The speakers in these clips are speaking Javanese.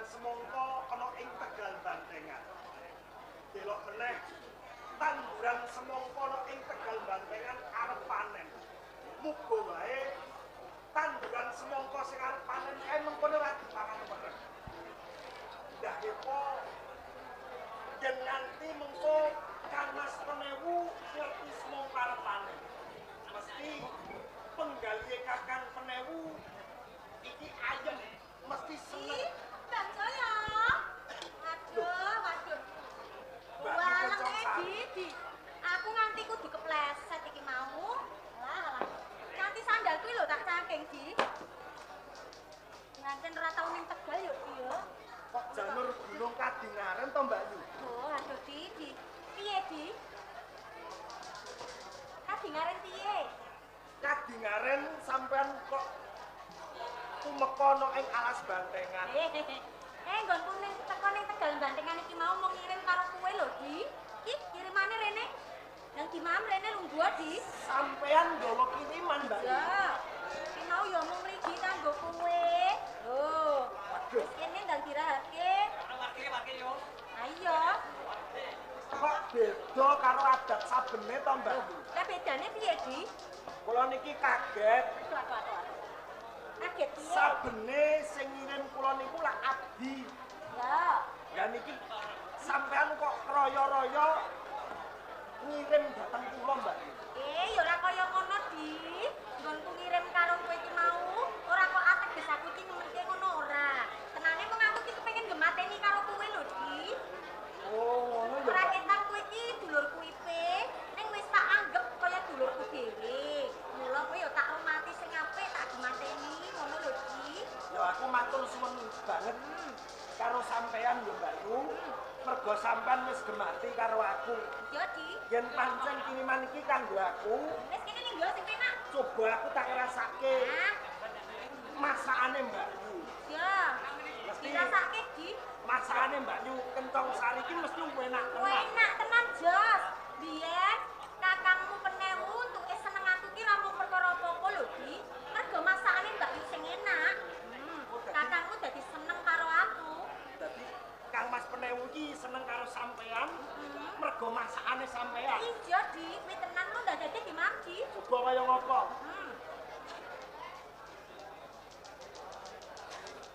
Semangka ana ing Tegal Bantengan. Delok meneh tanduran semangka ana ing Tegal Bantengan arep panen. Muga wae tanduran semangka sing arep panen kae mengkono ora dipangan wereng. Ndah hepo yen nganti mengko Kang Mas Penewu ngerti semangka arep panen. Mesti penggalihe Kakang Penewu iki ayem mesti seneng. Bang Jaya. Aduh, waduh. Walah Di. Aku nganti kudu kepleset iki mau. Lah, lah. Nganti sandalku lho tak cangking, Di. Ngancen ora tau ning Tegal yo, Di yo. Kok janur gunung Kadingaren to, Mbak Yu? Oh, aduh, Di, Di. Piye, Di? Kadingaren piye? Kadingaren sampean kok tumeka ana ing alas Bantengan. Nggonku ning teko ning Tegal Bantengan iki mau mau ngirim karo kowe lho, Di. Iki kirimane rene. Nang dimam rene lungguh, Di. Sampean nggawa kiriman, Mbak. Ya. Iki mau ya mung mriki kanggo kowe. Lho. Waduh. Wis kene ndang dirahake. Parkir yo. Ayo. Kok beda karo adat sabene to, Mbak? Lah bedane piye, Di? Kula niki kaget. Aduh, aduh, aduh. Kaget piye? Sabene sing ngirim kula niku lak abdi. Ya. Lah niki sampean kok royo-royo ngirim dateng kula, Mbak. Ya ora kaya ngono, Di. Nggonku ngirim karo kowe iki mau, ora kok ateges aku iki ngemenke ngono ora. Tenane mung aku iki kepengin gemateni karo kowe lho, Di. Oh, ngono ya. Ora ketang kowe iki dulurku Ipe, ning wis tak anggep kaya dulurku dhewe. Mula kowe ya tak hormati sing apik, tak gemateni ngono lho, Di. Ya aku matur suwun banget karo sampean ya, Mbak Yu. Mergo sampean wis gemati karo aku. Ya, Di. Yen pancen kiriman iki kanggo aku, Wis kene ning yo sing penak. coba aku tak ngrasake Nah, masakane Mbak Yu. ya. Mesti Dirasake, Di. masakane Mbak Yu kentong sari iki mesti enak tenan. Enak tenan, Jos. Biyen kakangmu Penewu entuke seneng aku ki ra mung perkara apa-apa lho, Di. Mergo masakane Mbak Yu sing enak. Kakangmu dadi seneng karo aku. Dadi Kang Mas Penewu iki seneng karo sampean mergo masakane sampean. Iya, Di. Kuwi tenan lu ndak dadi gimana, Di? Coba kaya ngopo?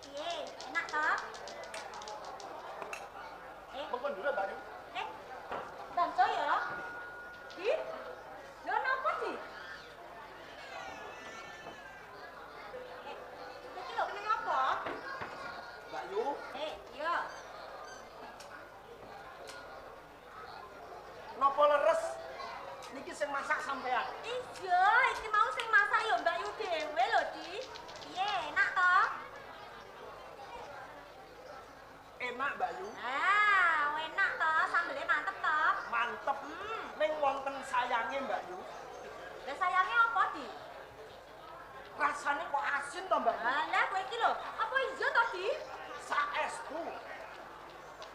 Piye? Enak toh? Mengko ndure, Mbak Yu. Bang Jaya. Di? Lho napa, Di? Iki lho kena apa? Mbak Yu, Iya. napa leres niki sing masak sampean? Iya, iki mau sing masak ya Mbak Yu dhewe lho, Di. Piye, enak toh? Enak, Mbak Yu. Ah, enak toh, sambelnya mantep toh. Mantep. Ning wonten sayange, Mbak Yu. Lah sayange apa, Di? Rasane kok asin to, Mbak Yu? Alah, kowe iki lho, apa iya toh, Di? Saestu.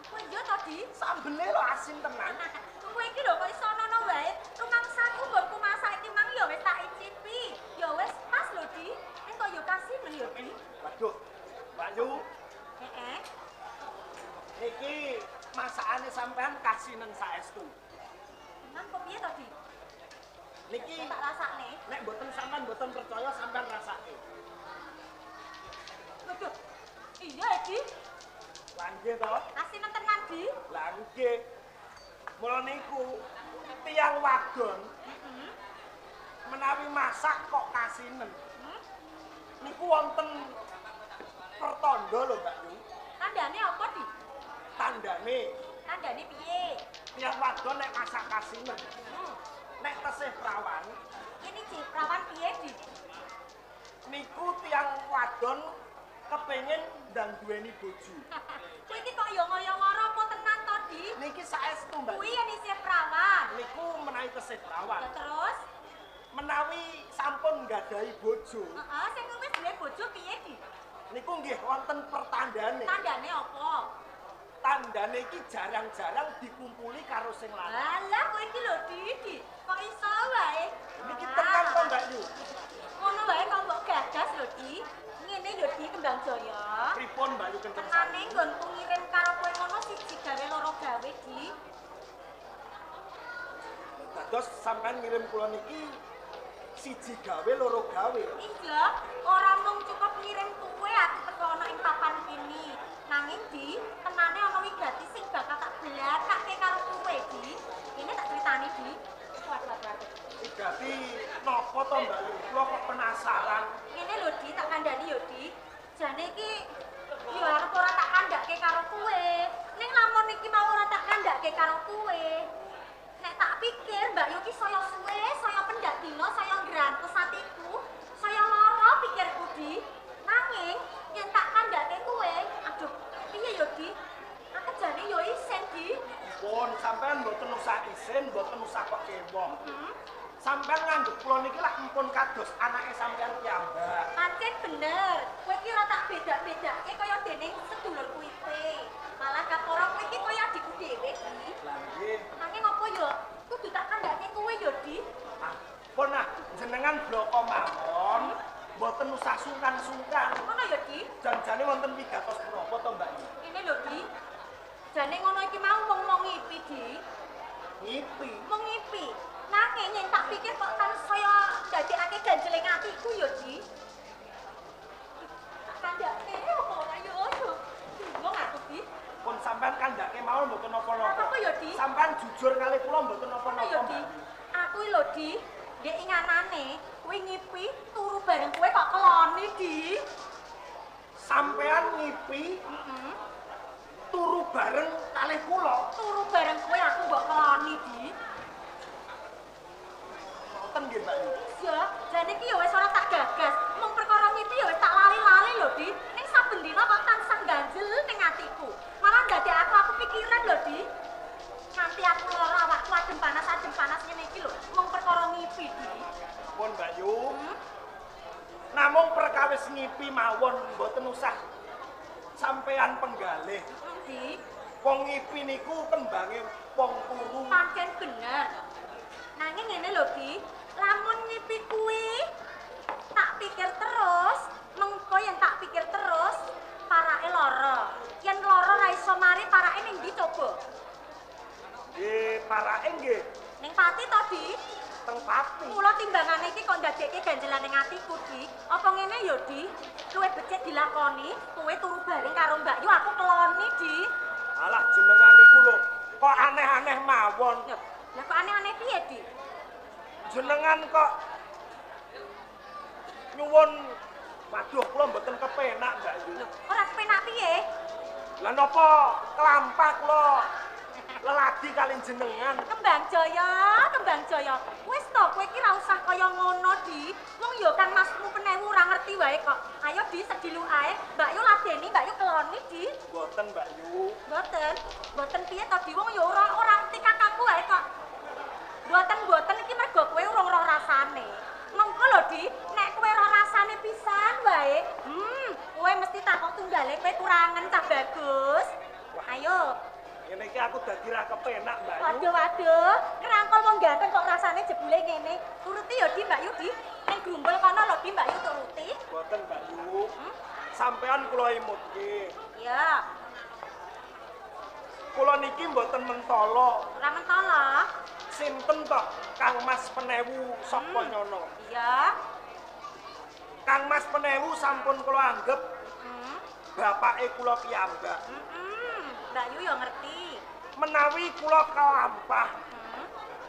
Kowe iya toh, Di? Sambele lho asin tenan. Kowe iki lho kok iso ana wae. Rumangsaku nggonku masak iki mang ya wis tak icipi. Ya wis pas lho, Di. Ning kok ya kasinen ya, Di. Waduh. Mbak Yu, Heeh. niki masakane sampean kasinen saestu. Tenan kok piye toh, Di? Niki Tak rasakne. nek mboten sampean mboten percaya sampean rasake. Waduh. Iya, Di. Lah nggih to? Kasinen tenan, Di. Lah nggih. Mula niku tiyang wadon menawi masak kok kasinen. Niku wonten pertanda lho, Mbak Yu. Tandane apa, Di? Tandane Tandane piye? tiyang wadon nek masak kasinen, nek tesih prawan, Ini Ci, prawan piye, Di? niku tiyang wadon kepengin ndang duweni bojo. Kowe iki kok ya ngoyo-ngoro apa tenan to, Di? Niki saestu, Mbak. Kuwi yen isih prawan. Niku menawi tesih prawan. Lah terus, Menawi sampun nggadahi bojo, heeh, sing wis duwe bojo piye, Di? niku nggih wonten pertandane. Tandane apa? Tandane iki jarang-jarang dikumpuli karo sing lanang. Alah, kowe iki lho, Di, Di. Kok iso wae? Niki tenan to, Mbak Yu? Ngono wae kok mbok gagas lho, Di. Ngene yo, Di, Kembang Jaya. Pripun, Mbak Yu Kenceng Tenane Sari? nggonku Dados sampean ngirim kula niki siji gawe loro gawe. Iya, ora mung cukup ngirim kowe aku teko ana ing papan kini. Nanging Di, tenane ana wigati sing bakal tak blakake karo kowe, Di. Ini tak critani, Di. Waduh, waduh, waduh. Wigati napa to, Mbak Yu? Kula kok penasaran. Ngene lho, Di, tak kandhani yo, Di. Jane iki yo arep ora tak kandhake karo kowe. Ning lamun iki mau ora tak kandhake karo kowe. Nek tak pikir Mbak Yu ki saya suwe, saya pendak dina, saya ngrantes atiku, saya lara pikirku, Di. Nanging yen tak kandhake kowe, aduh, piye yo, Di? Aku jane yo isin, Di. Pun sampean mboten usah isin, mboten usah kok kewong. Sampean nganggep kula niki lak empun kados anake sampean piyambak. Pancen bener, kowe iki ora tak beda-bedake kaya dening sedulurku iki. Malah kapora kowe iki kaya adikku dhewe, Di. Lah nggih. Nanging apa yo? Kudu tak kandhake kowe yo, Di. Ah, pun ah jenengan bloko mawon, mboten usah sungkan-sungkan. Ngono yo, Di. Janjane wonten wigatos punapa to, Mbak Yu? Ngene lho, Di. Jane ngono iki mau mung ngipi, Di. Ngipi. Mung ngipi. Nanging yen tak pikir kok kan saya ndadekake ganjeling atiku yo, Di. Tak kandhake apa ora yo? Bingung aku, Di. Pun sampean kandhake mawon mboten napa-napa. Apa yo, Di? Sampean jujur kali kula mboten napa-napa. Yo, Di. Aku lho, Di. Ndek inganane kowe ngipi turu bareng kowe kok keloni, Di. Sampean ngipi turu bareng kalih kula. Turu bareng kowe aku mbok keloni, Di. Ngoten nggih, Mbak Yu. Iya, jane iki ya wis ora tak gagas. Mung perkara ngipi ya wis tak lali-lali lho, Di. Ning saben dina kok tansah ganjel ning atiku. Malah ndadek aku pikiran lho, Di. Nganti aku lara awakku adem panas ngene iki lho, mung perkara ngipi, Di. Pun, Mbak Yu. Namung perkawis ngipi mawon mboten usah sampean penggalih. Di. Wong ngipi niku kembange wong turu. Pancen bener. Nanging ngene lho, Di. Lamun ngipi kuwi tak pikir terus, mengko yen tak pikir terus parake lara. Yen lara ra iso mari parake ning ndi coba? Nggih, parake nggih. Ning pati to, Di? Teng pati. Mula timbangane iki kok ndadekke ganjelan ning atiku, Di. Apa ngene ya, Di? Luwih becik dilakoni, kowe turu bareng karo Mbak Yu, aku keloni, Di. Alah jenengan niku lho, kok aneh-aneh mawon. Lah kok aneh-aneh piye, Di? Jenengan kok nyuwun, waduh kula mboten kepenak, Mbak Yu. Lho, ora kepenak piye? Lah napa kelampah kula leladi kali jenengan? Kembang Jaya, Kembang Jaya. Wis to, kowe iki ora usah kaya ngono, Di. Wong ya Kang Masmu penewu ora ngerti wae kok. Ayo Di, sedilu ae. Mbak Yu ladeni, Mbak Yu keloni, Di. Mboten, Mbak Yu. Mboten. Mboten piye to, Di? Wong ya ora ngerti kakangku wae kok. Mboten-mboten iki mergo kowe urung roh rasane. Mengko lho, Di, nek kowe roh rasane pisan wae, kowe mesti takok tunggale kowe kurangen cah bagus. Ayo. Ngene iki aku dadi ra kepenak, Mbak Yu. Waduh, waduh, ngrangkul wong ganteng kok rasane jebule ngene. Turuti ya, Di, Mbak Yu, Di. Ning grumbul kono lho, Di, Mbak Yu turuti. Mboten, Mbak Yu. Sampean kula emutke. Iya. Kula niki mboten mentala. Ora mentala. Sinten to Kang Mas Penewu sapa nyono? Iya. Kang Mas Penewu sampun kula anggep bapake kula piyambak. Mbak Yu ya ngerti. Menawi kula kelampah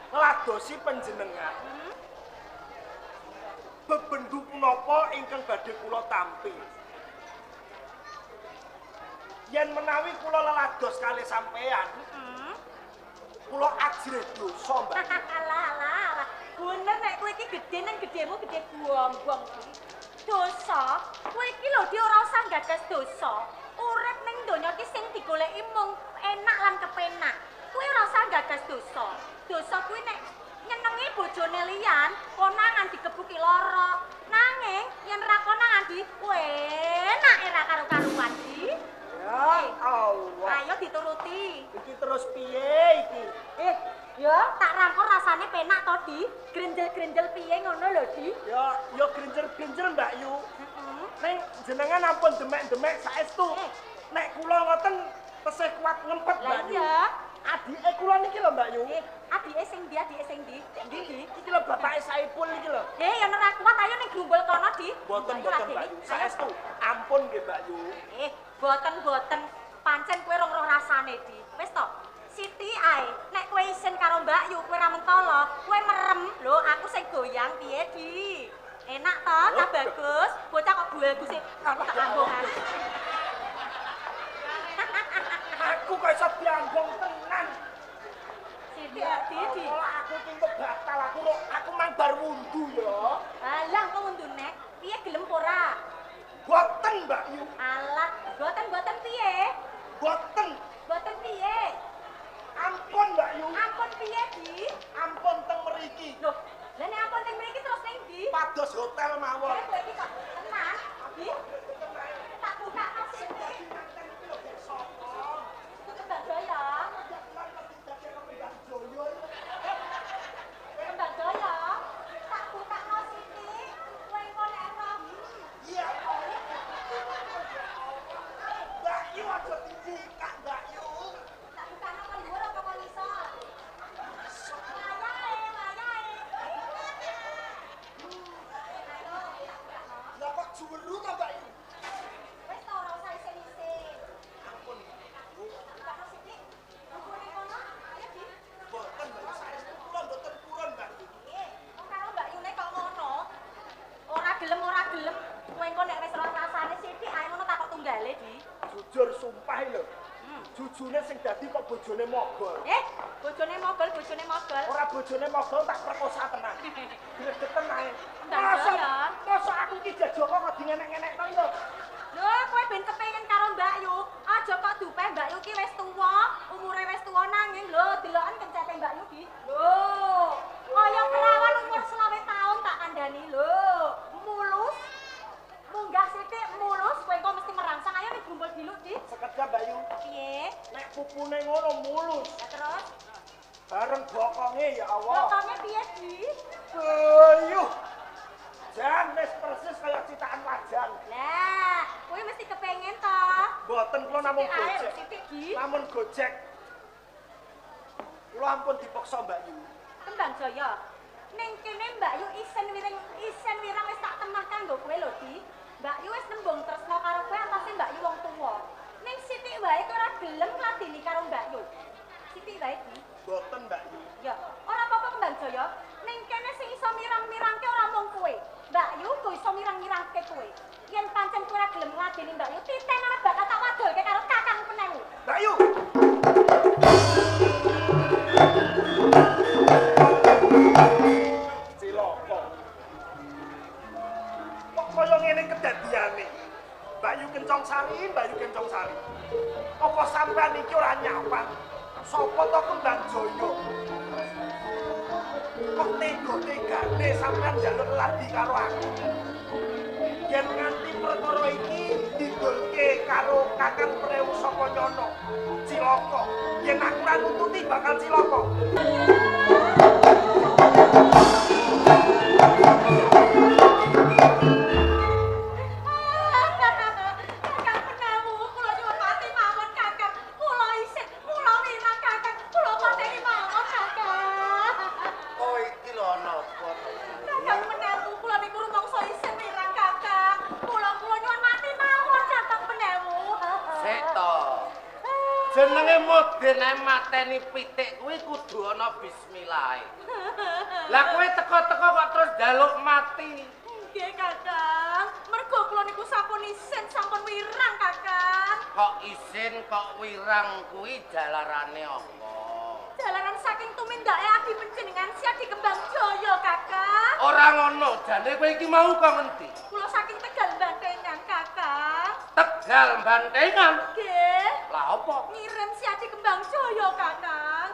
ngladosi panjenengan. Bebendu punapa ingkang badhe kula tampi? Yen menawi kula lelados kalih sampean, kula ajrih dosa, Mbak. Alah, alah, alah. Bener nek kowe iki gedhe nang gedhemu gedhe gombong kuwi. Dosa, kowe iki lho Di ora usah gagas dosa. Urip ning donya iki sing digoleki mung enak lan kepenak. Kowe ora usah gagas dosa. Dosa kuwi nek nyenengi bojone liyan, konangan digebuki lara. Nanging yen ra konangan di enake ra karo-karuan, Di. Ya Allah. Ayo dituruti. Iki terus piye iki? Ya tak rangkul rasane penak to, Di. Grenjel-grenjel piye ngono lho, Di. Ya, ya grenjel-grenjel, Mbak Yu. Ning jenengan ampun demek-demek saestu. Nek kula ngoten tesih kuat ngempet, Mbak Yu. Lah iya. Adike kula niki lho, Mbak Yu. Adike Adike sing ndi, adike sing ndi? Ndi ndi? Iki lho bapake Saipul iki lho. Yen ora kuat ayo ning grumbul kono, Di. Boten boten Mbak Yu. Saestu ampun nggih Mbak Yu. Boten-boten pancen kowe rong roh rasane, Di. Wis to. Siti ae, nek kowe isin karo Mbak Yu, kowe ra mentolo, kowe merem. Lho, aku sing goyang piye, Di? Enak to, cah bagus. Bocah kok bagus e tak ambongan. Aku kok iso diambung tenan. Siti, Di. Aku ki batal aku mang bar wundu ya. Alah, kok wundu nek? Piye gelem ora? Boten, Mbak Yu. Alah, boten-boten piye? Boten. Boten piye? Ampun, Mbak Yu. Ampun piye, Di? Ampun teng mriki. Loh, lha nek ampun teng mriki terus ning ndi? Pados hotel mawon. Kowe iki kok tenan, Di? Tak bukakno sithik. Kembang Jaya. Kembang Jaya. Tak bukakno sithik. Kowe engko nek roh. Iya. Mbak Yu aja dibuka, Mbak Yu. Tak bukakno kok dhuwur apa kok ngisor? Wayahe, wayahe. Lah kok juweru to, Mbak Yu? Wis to ora usah isin-isin. Ampun. Bukakno sithik. Lungguh kono. Ayo, Di. Boten, Mbak Yu, saestu kula mboten purun, Mbak Yu. Wong karo Mbak Yune kok ngono. Ora gelem, ora gelem. Kowe engko nek wis roh rasane sithik ae ngono takok tunggale, Di. Jujur sumpah lho. Jujune sing dadi kok bojone mogol. Bojone mogol, bojone mogol. Ora bojone mogol tak perkosa tenan. Gredeten ae. Jaya. Masa aku iki jajaka kok dingenek-ngenek to lho. Lho, kowe ben kepengin karo Mbak Yu. Aja kok dupe Mbak Yu ki wis tuwa, umure wis tuwa nanging lho deloken kencete Mbak Yu ki. Lho, kaya perawan umur 25 tahun tak kandhani lho. Mulus. Munggah sithik mulus, kowe engko mesti merangsang. Ayo ning grumbul diluk, Di. Sekedap Mbak Yu. Piye? Nek pupune ngono mulus. Lah terus bareng bokonge ya Allah. Bokonge piye, Di? Ayuh. Jan wis persis kaya citakan wajan. Lah, kowe mesti kepengin to. Mboten kula namung gojek. Sithik, Di. Namun gojek. Kula ampun dipaksa Mbak Yu. Kembang Jaya. Ning kene Mbak Yu isen wirang wis tak temah kanggo kowe lho, Di. Mbak Yu wis nembung tresna karo kowe antase Mbak Yu wong tuwa. Ning sithik wae kowe ora gelem ngladeni karo Mbak Yu. Sithik wae, Di. Mboten, Mbak Yu. Ya, ora apa-apa Kembang Jaya. Ning kene sing iso mirang-mirangke ora mung kowe. Mbak Yu kuwi iso mirang-mirangke kowe. Yen pancen kowe ora gelem ngladeni Mbak Yu, titen arep bakal tak wadulke karo Kakang Penewu. Mbak Yu. Cilaka. Kok kaya ngene kedadiane? Mbak Yu Kencong Sari, Mbak Yu Kencong Sari. Apa sampean iki ora nyapan? Sopo to Kembang Jaya? Kok tega-tegane sampean njaluk ladi karo aku? Yen nganti perkara iki didolke karo Kakang Prewu saka Nyono, cilaka. Yen aku ora nututi bakal cilaka. Kakang Penewu, kula nyuwun mati mawon Kakang. Kula isin, kula wirang Kakang. Kula pateni mawon Kakang. Oh iki lho ana apa to? Kakang Penewu, kula niku rumangsa isin wirang Kakang. Kula nyuwun mati mawon Kakang Penewu. Sik to. Jenenge modene mateni pitik kuwi kudu ana bismillahe. Lah kowe teko-teko kok terus njaluk mati. Nggih Kakang, mergo kula niku sampun isin, sampun wirang Kakang. Kok isin kok wirang kuwi jalarane apa? Jalaran saking tumindake adi panjenengan si Adi Kembang Jaya Kakang. Ora ngono, jane kowe iki mau kok ngendi? Kula saking Tegal Bantengan Kakang. Tegal Bantengan. Nggih. Lah apa? Ngirim si Adi Kembang Jaya Kakang.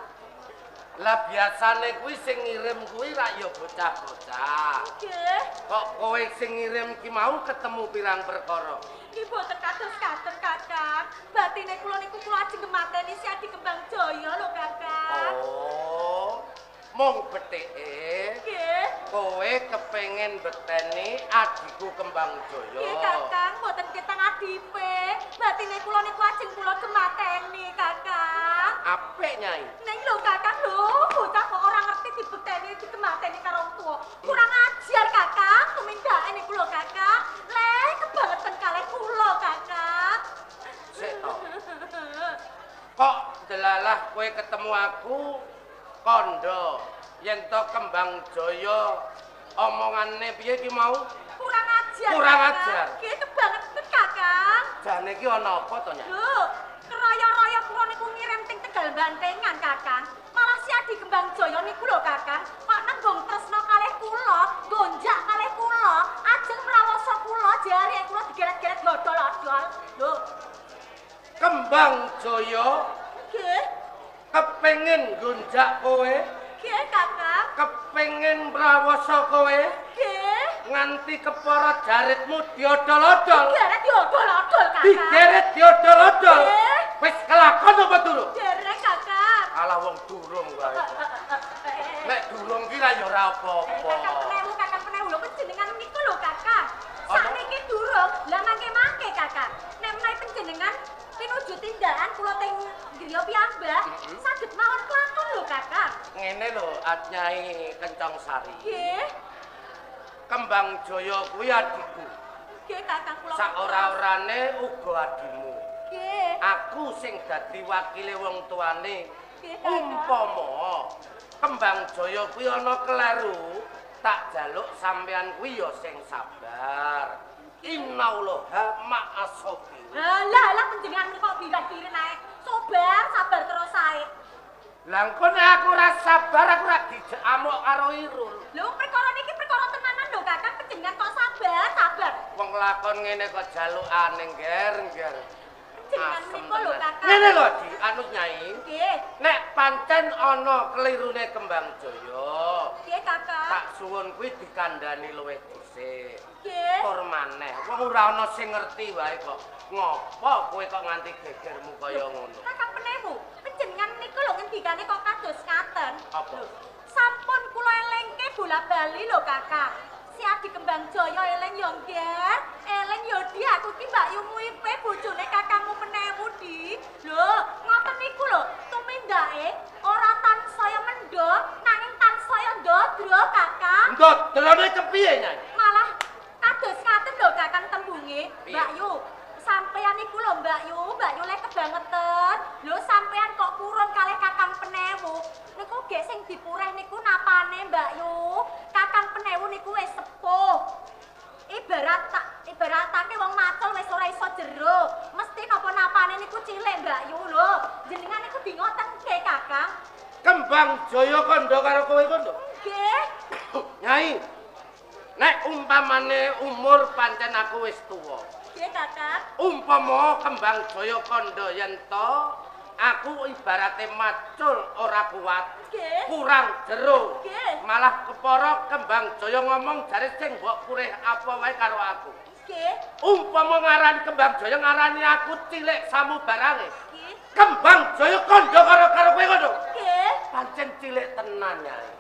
Lah biasane kuwi sing ngirim kuwi rak ya bocah-bocah. Nggih. Kok kowe sing ngirim ki mau ketemu pirang perkara? Nggih boten kados katen Kakang. Batine kula niku kula ajeng mateni si Adi Kembang Jaya lho Kakang. Oh. Mung bethike Nggih. kowe kepengin beteni adhiku Kembang Jaya. Nggih Kakang, mboten ketang adipe. Batine kula niku ajeng kula gemateni Kakang. Apik Nyai. Ning lho Kakang lho, bocah kok ora nganti dikemateni karo wong tuwa. Kurang ajar, Kakang. Tumindake niku lho, Kakang. Le, kebangetan kalih kula, Kakang. Sik to. Kok delalah kowe ketemu aku kandha yen to Kembang Jaya omongane piye ki mau? Kurang ajar. Kurang ajar. Nggih, kebangetan, Kakang. Jane iki ana apa to, Nyai? Lho, keraya-raya kula niku ngirim teng Tegal Bantengan, Kakang. Malah si Adi Kembang Jaya niku lho, Kakang, kok nenggung tresna kalih kula, gonjak kalih kula, ajeng mrawasa kula, jare kula digeret-geret godol-odol. Lho, Kembang Jaya nggih. Kepengin gonjak kowe? Nggih, Kakang. Kepengin mrawasa kowe? Nggih. Nganti kepara jaritmu diodol-odol. Digeret diodol-odol, Kakang. Digeret diodol-odol. Nggih. Wis kelakon apa durung? Dereng, Kakang. Alah wong durung wae. Nek durung ki ra ya ora apa-apa. Kakang Penewu lho panjenengan niku lho, Kakang. Sakniki durung, lah mangke-mangke, Kakang. Nek menawi panjenengan pinuju tindakan kula teng griya piyambak, saged mawon kelakon lho, Kakang. Ngene lho, Nyai Kencong Sari. Nggih. Kembang Jaya kuwi adikku. Nggih, Kakang kula. Sak ora-orane uga adimu. Nggih. Aku sing dadi wakile wong tuane. Nggih, Kakang. Umpama Kembang Jaya kuwi ana kleru, tak jaluk sampean kuwi ya sing sabar. Innallaha ma'as sabirin. Lah, lah panjenengan kok birat-birin ae. Sabar, sabar terus ae. Lah engko nek aku ora sabar, aku ora dijek amuk karo Irul. Lho, perkara niki perkara tenanan lho, Kakang. Panjenengan kok sabar, sabar. Wong lakon ngene kok jalukane ngger, ngger. Panjenengan menika lho, Kakang. Ngene lho, Di, anu Nyai. Nggih. Nek pancen ana kelirune Kembang Jaya, Nggih, Kakang. tak suwun kuwi dikandhani luwih dhisik. Nggih. Tur maneh, wong ora ana sing ngerti wae kok. Ngopo kowe kok nganti gegermu kaya ngono? Kakang Penewu, panjenengan niku lho ngendikane kok kados ngaten. Apa? Sampun kula elengke bola-bali lho, Kakang. Si Adi Kembang Jaya eleng yo nggih, eleng yo Di, aku ki mbakyumu Ipe bojone kakangmu Penewu, Di. Lho, ngoten niku lho, tumindake ora tansaya mendho nanging tansaya ndodro, Kakang. Ndodrone kepiye, Nyai? Malah kados ngaten lho, Kakang tembunge. Piye? Mbakyu, sampeyan niku lho, Mbakyu, Mbakyu lek kebangetan. Lho, sampeyan kok purun kalih Kakang Penewu. Niku gek sing dipureh niku napane, Mbakyu. Kakang Penewu niku wis sepuh. Ibaratake wong macul wis ora iso jero. Mesti napa napane niku cilik, Mbakyu lho. Jenengan niku di ngotenke, Kakang. Kembang Jaya kandha karo kowe kono. Nggih. Nyai, nek umpamane umur pancen aku wis tuwa. Nggih, Kakang. Umpama Kembang Jaya kandha yen to aku ibarate macul ora kuat, Nggih. kurang jero. Nggih. Malah kepara Kembang Jaya ngomong jare sing mbok purih apa wae karo aku. Nggih. Umpama ngaran Kembang Jaya ngarani aku cilik samubarange. Nggih. Kembang Jaya kandha karo karo kowe ngono. Nggih. Pancen cilik tenan, Nyai.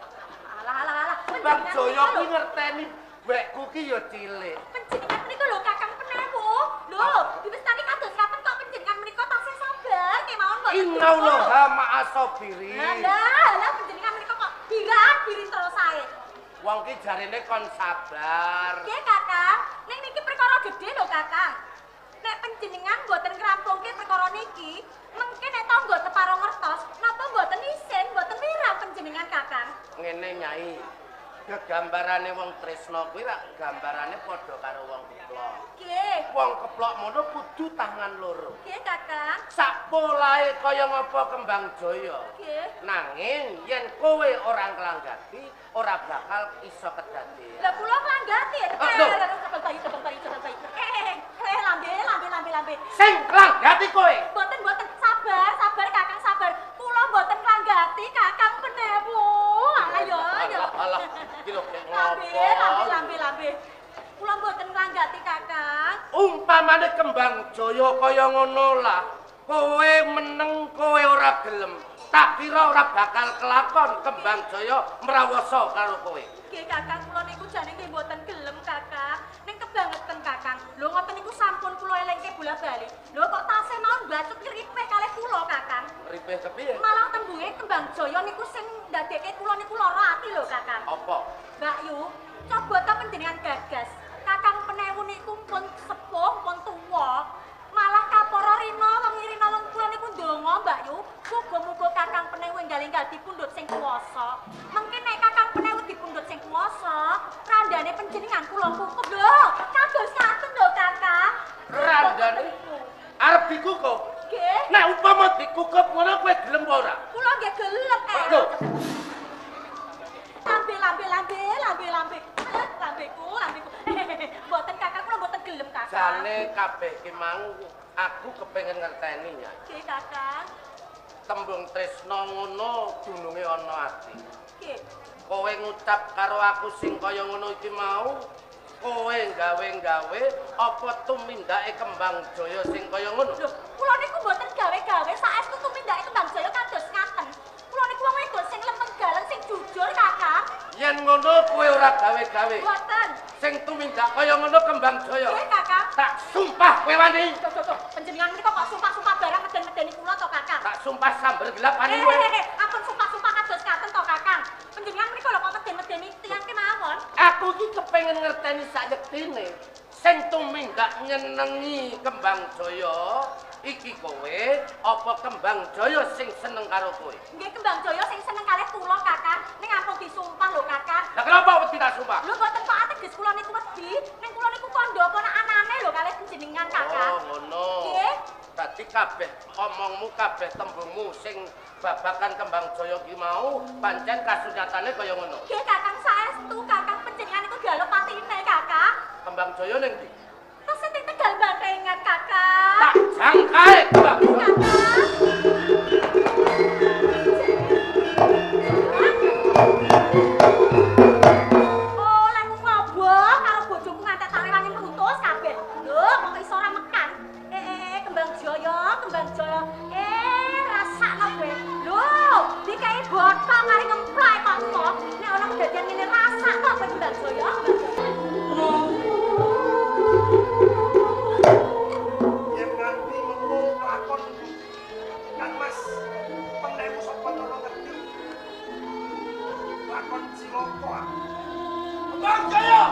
Alah alah alah. Kembang Panjenengan Jaya niku kuwi lho. ngerteni wekku ki ya cilik. Panjenengan menika lho Kakang Penewu. Lho, diwestani kados ngaten kok panjenengan menika tasih sabar kemawon mboten. Innallaha ma'as sabirin. Alah, alah panjenengan menika kok birat-birin terus ae. Wong ki jarene kon sabar. Nggih, Kakang. Ning niki perkara gedhe lho, Kakang. Nek panjenengan mboten ngrampungke perkara niki, mengke nek tangga teparo ngertos, napa mboten isin, mboten wirang panjenengan, Kakang? Ngene, Nyai. Gegambarane wong tresna kuwi rak gambarane padha karo wong keplok. Nggih. Wong keplok mono kudu tangan loro. Nggih, Kakang. Sak polahe kaya ngapa Kembang Jaya. Nggih. Nanging yen kowe ora nglanggati, ora bakal iso kedadean. Lah kula nglanggati. Ah, lho. Tebang bayi, tebang bayi, tebang bayi. Eh, lambe, lambe, lambe, lambe. Sing nglanggati kowe. Mboten, mboten, sabar, sabar Kakang, sabar. Kula mboten nglanggati Kakang Penewu. Alah yo, yo. Alah, iki lho kek Lambe, ngopo. lambe, lambe, lambe. Kula mboten nglanggati Kakang. Umpamane Kembang Jaya kaya ngono lah, kowe meneng kowe ora gelem. Tak kira ora bakal kelakon Kembang Jaya mrawasa karo kowe. Nggih Kakang, kula niku jane nggih mboten gelem Kakang. Ning kebangetan Kakang. Lho ngoten niku sampun kula elengke bola-bali. Lho kok tasih mawon bacut ngripeh kalih kula, Kakang. Ripeh kepiye? Malah tembunge Kembang Jaya niku sing ndadekke kula niku lara ati lho, Kakang. Apa? Mbak Yu, coba ta panjenengan gagas. Kakang Penewu niku pun sepuh, pun tuwa. Malah kapara rina wengi rina wengi kula niku ndonga, Mbak Yu. Muga-muga Kakang Penewu enggal-enggal dipundhut sing kuwasa. Mengke nek Kakang Penewu dipundhut sing kuwasa, randane panjenengan kula kukup lho. Kados ngaten lho, Kakang. Randane arep dikukup. Nggih. Nek upama dikukup ngono kowe gelem apa ora? Kula nggih gelem. Lho. Lambe lambe lambe lambe lambe. Lambeku, lambeku. Mboten Kakang, kula mboten gelem, Kakang. Jane kabeh ki mau aku kepengin ngerteni ya. Nggih, Kakang. Tembung tresna ngono dununge ana ati. Nggih. Kowe ngucap karo aku sing kaya ngono iki mau, kowe gawe-gawe apa tumindake Kembang Jaya sing kaya ngono? Lho, kula niku mboten gawe-gawe, saestu tumindake Kembang Jaya kados ngaten. Kula niku wong wedok sing lempeng galen, sing jujur, Kakang. Yen ngono kowe ora gawe-gawe. Mboten. Sing tumindak kaya ngono Kembang Jaya. Nggih, Kakang. Tak sumpah kowe wani. Tuh, tuh, tuh. Panjenengan menika kok sumpah-sumpah barang meden-medeni kula to, Kakang? Tak sumpah samber gelap wani kowe. Ampun sumpah-sumpah kados ngaten to, Kakang. Panjenengan menika lho kok meden-medeni tiyang kemawon. Aku iki kepengin ngerteni sayektine. Sing tumindak nyenengi Kembang Jaya iki kowe apa Kembang Jaya sing seneng karo kowe? Nggih, Kembang Jaya sing seneng kalih kula, Kakang. Ning ampun disumpah lho, Kakang. Lah kenapa wedi tak sumpah? Lho mboten kok ateges kula niku wedi, ning kula niku kandha ponakanane lho kalih panjenengan, Kakang. Oh, ngono. Nggih. Dadi kabeh omongmu, kabeh tembungmu sing babakan Kembang Jaya ki mau pancen kasunyatane kaya ngono. Nggih, Kakang, saestu Kakang panjenengan niku dialog patine, Kakang. Kembang Jaya ning ndi? Tesih teng Tegal Bantengan, Kakang. Tak jangkae Kembang Jaya. Kakang. Oh, lan ngoboh karo bojoku ngantek tak rewangi merutus kabeh. Lho, kok iso ora mekan? Kembang Jaya, Kembang Jaya. Rasakno kowe. Lho, dikai bothong mari ngemplak kok kok. Nek ana kedadian ngene rasakno kowe Kembang Jaya, Kembang Jaya. Yen nganti mengko lakon Kang Mas Penewu sapa ana ngerti. Lakon cilaka. Kembang Jaya.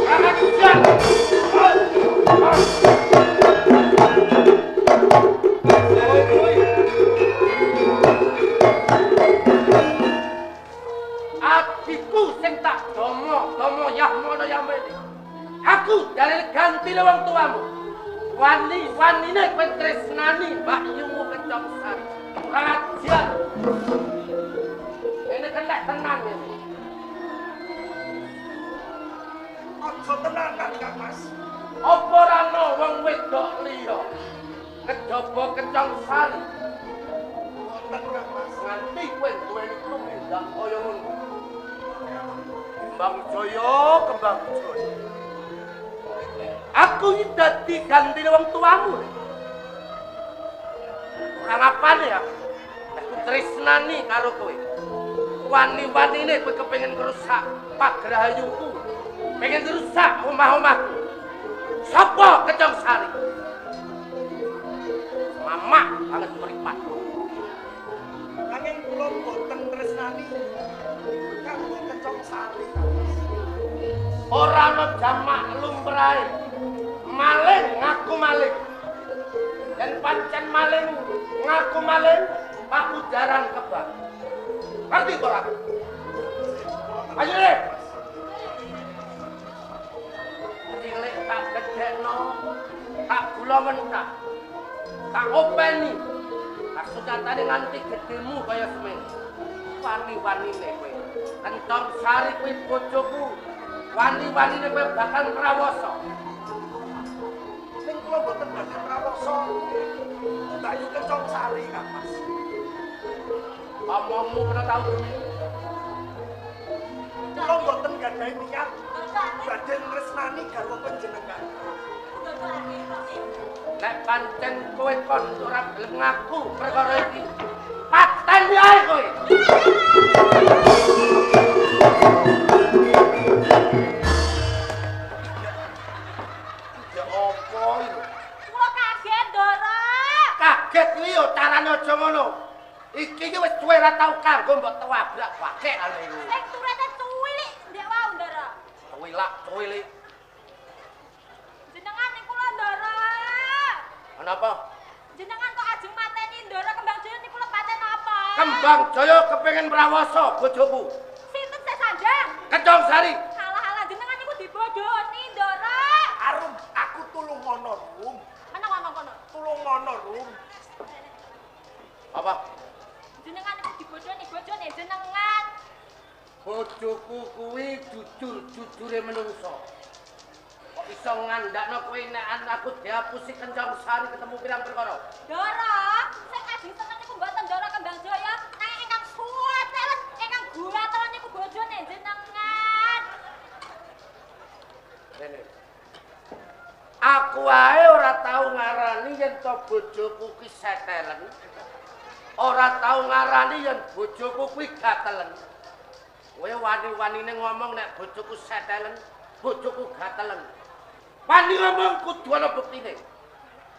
Kakak hujan. Adikku sing tak domo, domo yahmono yahmene. Aku dalil ganti wong tuamu. Wani-wanine kowe tresnani Mbak Yumu Kencong Sari. Raja. Ini kena tenan ini. Aja tenanan Kang Mas. Apa ora ana wong wedok liya kejaba Kencong Sari? Wonten Kang Mas. Nganti kowe duweni tumindak kaya ngono. Kembang Jaya, Kembang Jaya. Aku iki dadi gantine wong tuamu. Ora ngapane aku. Aku tresnani karo kowe. Wani-wanine kowe kepengin ngrusak pagrahayuku. Pengen ngrusak omah-omahku. Sapa Kencong Sari? Mamak banget mripat. Nanging kula mboten tresnani kanggo Kencong Sari, Kang Mas. Ora ana jamak lumrahe. Maling ngaku maling. Yen pancen maling ngaku maling, pakujaran kebak. Ngerti ora? Ayo le. Cilik tak gedhekno, tak gula mentah. Tak openi. Kasukatane nganti gedhemu kaya semene. Wani-wanine kowe. Kencong Sari kuwi bojoku. Wani-wanine kowe bakal prawasa. Ning kula mboten badhe prawasa. Mbak Yu Kencong Sari, Kang Mas. Omongmu kena tau demi. Kula mboten gadhahi niat badhe tresnani garwa panjenengan. Nek pancen kowe kon ora gelem ngaku perkara iki, paten wae kowe. Ya apa iki? Kula kaget Kaget kuwi yo carane aja ngono. Iki iki wis suwe ra tau kanggo mbok tabrak wakek ana iku. Sing turete cuwilik ndek wau, Ndara. Cuwilak, cuwilik. Jenengan niku lho, Ndara. Ana apa? Jenengan kok ajeng mateni Ndara Kembang Jaya niku lepate napa? Kembang Jaya kepengin prawasa bojoku. Sinten sing sanjang? Kencong Sari. Alah-alah jenengan niku dibodhoni, Ndara. Arum, aku tulung ngono, Rum. Meneng ngomong kono. Tulung ngono, Rum. Apa? Jenengan niku dibodhoni bojone jenengan. Bojoku kuwi jujur-jujure menungso. Kok iso ngandakno kowe nek aku diapusi Kencong Sari ketemu pirang perkara? Ndara, sing ajeng seneng niku mboten Ndara Kembang Jaya, nanging ingkang suwatelen, ingkang guwatelen niku bojone jenengan. Rene. Aku ae ora tau ngarani yen to bojoku kuwi setelen. Ora tau ngarani yen bojoku kuwi gatelen. Kowe wani-wanine ngomong nek bojoku setelen, bojoku gatelen. Wani ngomong kudu ana buktine.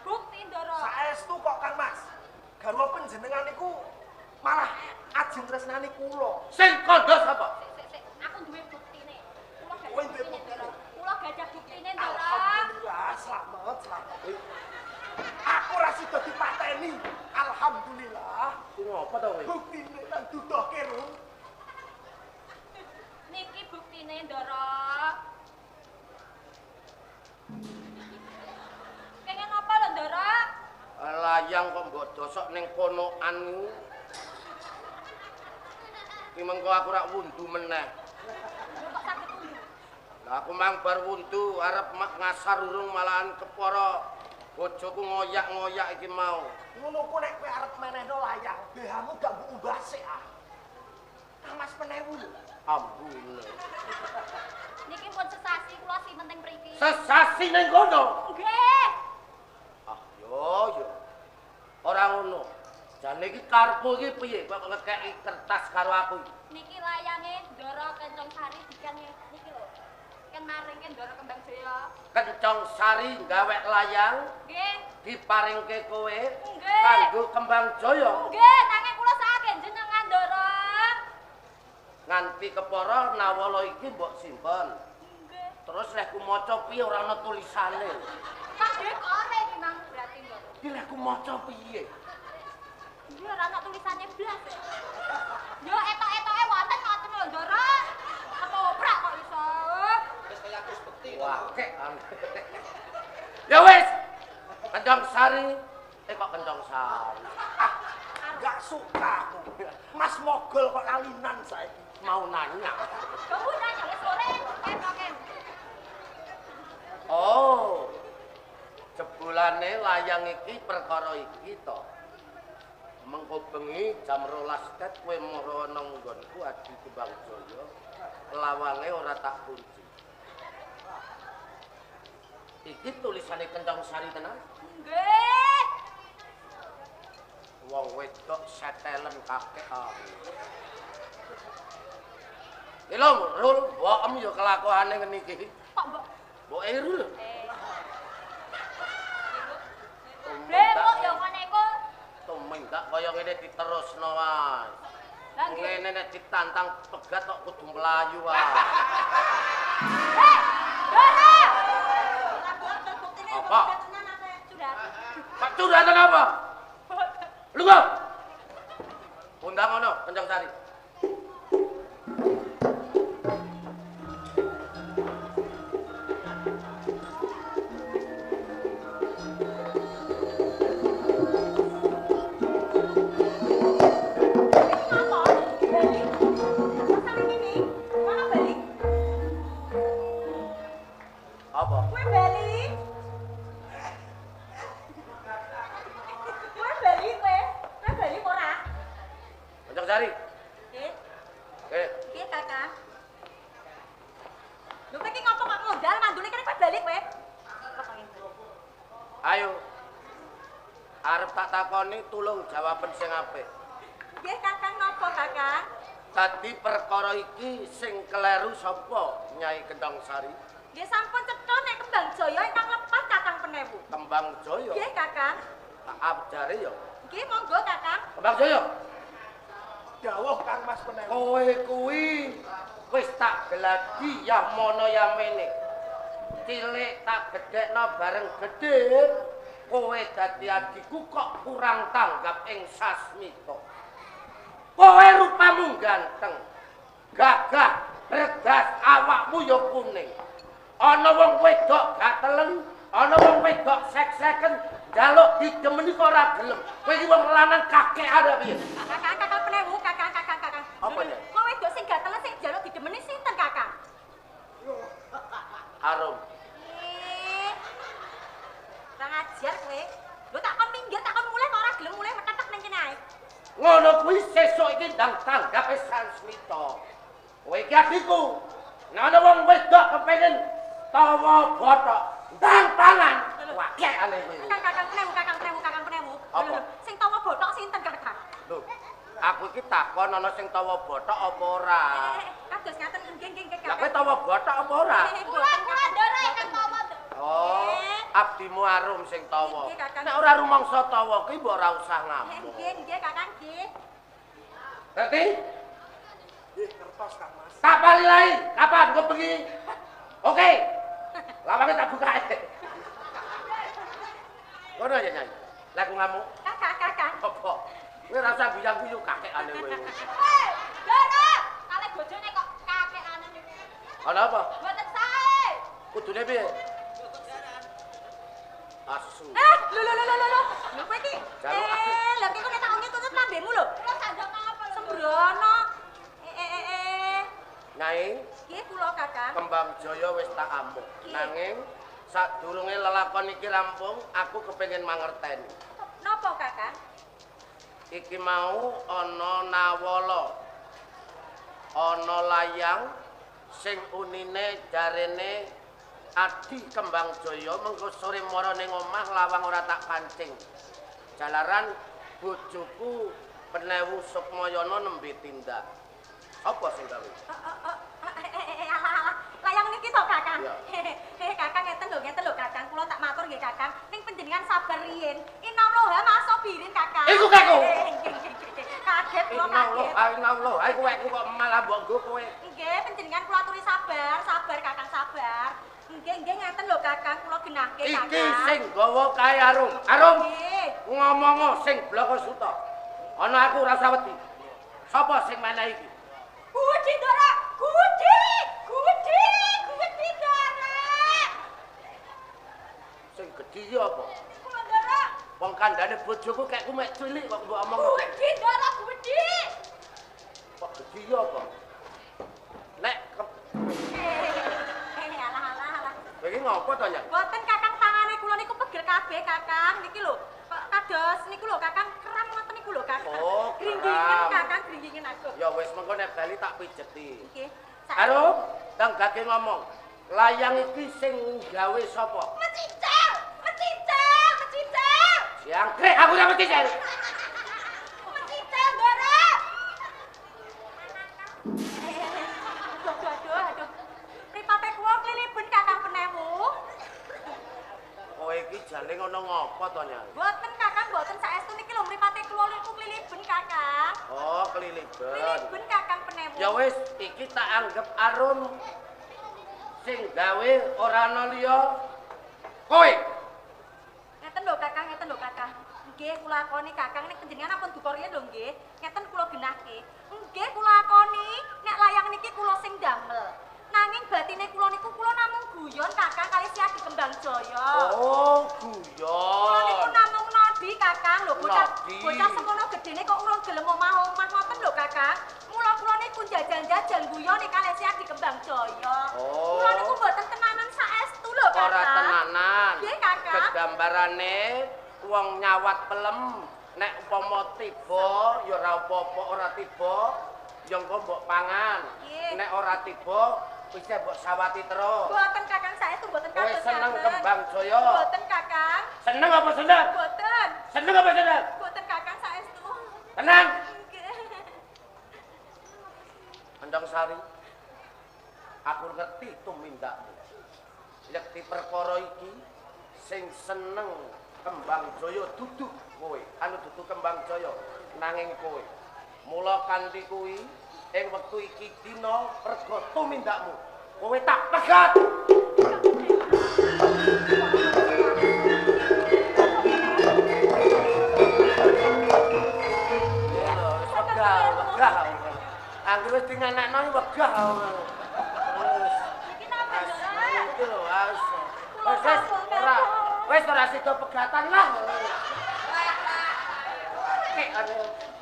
Bukti, Ndara. Saestu kok Kang Mas. Garwa panjenengan niku malah ajeng tresnani kula. Sing kandha sapa? Sik, sik, sik, aku duwe buktine. Kula Kowe gadah duwe buktine, buktine. Ndara. Kula gadah buktine, Ndara. Alhamdulillah, selamat, selamat. Aku ora sida dipateni. Alhamdulillah. Ku ngopo to kowe? Buktine nang dudohke, Rum. Niki buktine, Ndara. Pengen apa lho, Ndara? Layang kok mbok dosok ning ponokan iku. Iki mengko aku rak wundu meneh. Lho kok saged wundu? Lah aku mang bar wundu arep ngasar urung malahan kepara bojoku ngoyak-ngoyak iki mau. Ngono ku nek kowe arep menehno layang, BH-mu gak mbok umbah sik ah. Kang Mas Penewu lho. Ambune. Niki pun sesasi kula simpen teng mriki. Sesasi ning kono. Nggih. Ah yo yo. Ora ngono. Jane iki karepmu iki piye kok ngekeki kertas karo aku iki? Niki layange Ndara Kencong Sari dikan niki lho. Ken maringke Ndara Kembang Jaya. Kencong Sari gawe layang Nggih. diparingke kowe Nggih. kanggo Kembang Jaya. Nggih, nanging kula saking jenengan Ndara. Nganti kepara nawala iki mbok simpen. Nggih. Terus lek ku maca piye ora ana tulisane. Tak dekore iki mang berarti Ndara. Iki lek ku maca piye? Nggih ora ana tulisane blas. Yo etok-etoke wonten ngoten lho Ndara. Ketoprak kok iso. Wis kaya Agus Bekti. Wah, kek. Ya wis. Kencong Sari. Eh kok Kencong Sari? Ah, gak suka aku. Mas Mogol kok lalinan saiki. Mau nanya. Kamu nanya wis sore, ken. Oh. Jebulane layang iki perkara iki to. Mengko bengi jam 12 tet kowe mara nang nggonku Adi Kembang Jaya. Lawange ora tak kunci. Iki tulisane Kencong Sari tenan. Nggih. Wong wedok setelen kakek aku. Iki lho, Rul, mbokem ya kelakuane ngene iki. Kok mbok Mbok eru lho. Blewok ya ngene iku. Tumindak kaya ngene diterusno wae. Lah nggih. Ngene nek ditantang pegat kok kudu mlayu wae. Hei, Ndara. Apa? Curhat. Pak curhatan apa? Lunga. Undang ngono, Kencong Sari. Ngapa? Bali. Sampe ngene. Mana Bali? Apa? Kowe Bali. Kowe Bali kowe. Kowe Bali apa ora? Kencong Sari. Nggih. Eh, Piye, Kakak? Lho kowe iki ngopo kok ngundal mandule kene kowe bali kowe? Ayo. Arep tak takoni tulung jawaben sing apik. Nggih, Kakang napa, Kakang? Tadi perkara iki sing kleru sapa Nyai Kencong Sari? Nggih sampun cetha nek Kembang Jaya ingkang lepas Kakang Penewu. Kembang Jaya. Nggih, Kakang. Tak ajare ya. Nggih, monggo Kakang. Kembang Jaya. Dawuh Kang Mas Penewu. Kowe kuwi wis tak geladi Yahmana yamene. Cilik tak gedhekno bareng gedhe, kowe dadi adhiku kok kurang tanggap ing sasmita. Kowe rupamu ganteng, gagah, regas, awakmu ya kuning. Ana wong wedok gatelen, ana wong wedok sek-seken, njaluk didemeni kok ora gelem. Kowe iki wong lanang kakekan apa piye? Kakang, Kakang Penewu, Kakang, Kakang, Kakang. Apa ya? Wong wedok sing gatelen sing njaluk didemeni sinten, Kakang? Arum. Kurang ajar kowe. Lho tak kon minggir, tak kon mulih kok ora gelem mulih metetek ning kene ae. Ngono kuwi sesuk iki ndang tanggape Sasmita. Kowe iki adikku. Nek ana wong wedok kepengin tawa bothok, ndang pangan. Wakekane kowe. Kakang, Kakang Penewu, Kakang Penewu, Kakang Penewu. Apa? Sing tawa bothok sinten, Kakang? Lho, aku iki takon ana sing tawa bothok apa ora? Kados ngaten nggih nggih nggih. Lah kowe tawa bothok apa ora? Kula kula ndara ingkang tawa. Oh, abdimu Arum sing tawa. Nek ora rumangsa tawa kuwi mbok ora usah ngamuk. Nggih nggih Kakang nggih. Ngerti? Nggih, ngertos Kang Mas. Tak palilai, kapan kowe bengi? Oke. Lawange tak buka. Ngono ya, Nyai. Lah aku ngamuk. Kakak, Kakang. Apa? Kowe ora usah guyang-guyu kakekane kowe. Hei, Ndara, kalih bojone kok kakekane niku. Ana apa? Mboten sae. Kudune piye? Asu. Eh, lho lho lho lho lho. Lho kowe iki. Eh, lha iki kok nek tak ongi tutut lambemu lho. Kula sanjang apa lho? Sembrono. Eh. Nyai. Nggih kula Kakang. Kembang Jaya wis tak amuk. Nanging sadurunge lelakon iki rampung, aku kepengin mangerteni. Napa Kakang? Iki mau ana nawala. Ana layang sing unine jarene Adi Kembang Jaya mengko sore mara ning omah lawang ora tak pancing. Jalaran bojoku Penewu Sukmayana nembe tindak. Apa sing gawe? Alah alah. Layang niki to Kakang. Kakang ngeten lho, ngeten lho Kakang. Kula tak matur nggih Kakang. Ning panjenengan sabar riyin. Inalloha masobirin Kakang. Iku kekku. Kaget kula kaget. Inalloha, iku wekku kok malah mbok nggo kowe. Nggih, panjenengan kula aturi sabar, sabar Kakang sabar. Nggih, nggih ngeten lho Kakang, kula genahke Kakang. Iki sing gawa kae Arum. Arum. Ngomongo sing bloko suta. Ana aku ora usah wedi. Sapa sing menehi iki? Gusti Ndara, Gusti, Gusti, Gusti Ndara. Sing gedhi iki apa? Kula Ndara. Wong kandhane bojoku kekku mek cilik kok mbok omong. Gusti Ndara, Gusti. Kok gedhi iki apa? Nek alah alah alah. Kowe iki ngopo to, Nyai? Mboten Kakang, tangane kula niku pegel kabeh Kakang. Niki lho, kados niku lho Kakang kram ngoten niku lho Kakang. Oh, gringgingen Kakang, gringgingen aku. Ya wis mengko nek bali tak pijeti. Nggih. Arum, ndang gage ngomong. Layang iki sing gawe sapa? Mecicil, mecicil, mecicil. Jangkrik aku ora mecicil. Mecicil, Ndara. Aduh, aduh, aduh. Mripate kula kliliben Kakang Penewu. Kowe iki jane ngono ngopo to, Nyai? Mboten Kakang, mboten saestu niki lho mripate kula niku kliliben Kakang. Oh, kliliben. Kliliben Kakang Penewu. Ya wis, iki tak anggap Arum sing gawe ora ana liya kowe. Ngeten lho Kakang, ngeten lho Kakang. Nggih, kula akoni Kakang nek panjenengan ampun duka riyen lho nggih. Ngeten kula genahke. Nggih, kula akoni nek layang niki kula sing damel. Nanging batine kula niku kula namung guyon Kakang kali si Adi Kembang Jaya. Oh, guyon. Kula niku namung nodi Kakang lho bocah. Bocah semono gedene kok urung gelem omah-omah ngoten lho Kakang. Mula kula niku jajal-jajal guyone kali si Adi Kembang Jaya. Oh. Kula niku mboten tenanan saestu lho Kakang. Ora tenanan. Nggih Kakang. Kegambarane wong nyawat pelem nek upama tiba ya ora apa-apa, ora tiba ya engko mbok pangan. Nek ora tiba wis mbok sawati terus. Mboten Kakang, saestu mboten Kowe kados. seneng Kembang Jaya? Mboten Kakang. Seneng apa seneng? Mboten. Seneng apa seneng? Mboten Kakang saestu. Tenang. Nggih. Endang Sari. Aku ngerti tumindakmu. Yekti perkara iki sing seneng Kembang Jaya dudu kowe, anu dudu Kembang Jaya nanging kowe. Mula kanthi kuwi ing wektu iki dina merga tumindakmu, kowe tak pegat. Wegah, wegah. Angger wis dinganakno wegah. Iki napa, Ndara? Iki lho, wis. Wis ora. Wis ora sida pegatan lah. Kek ane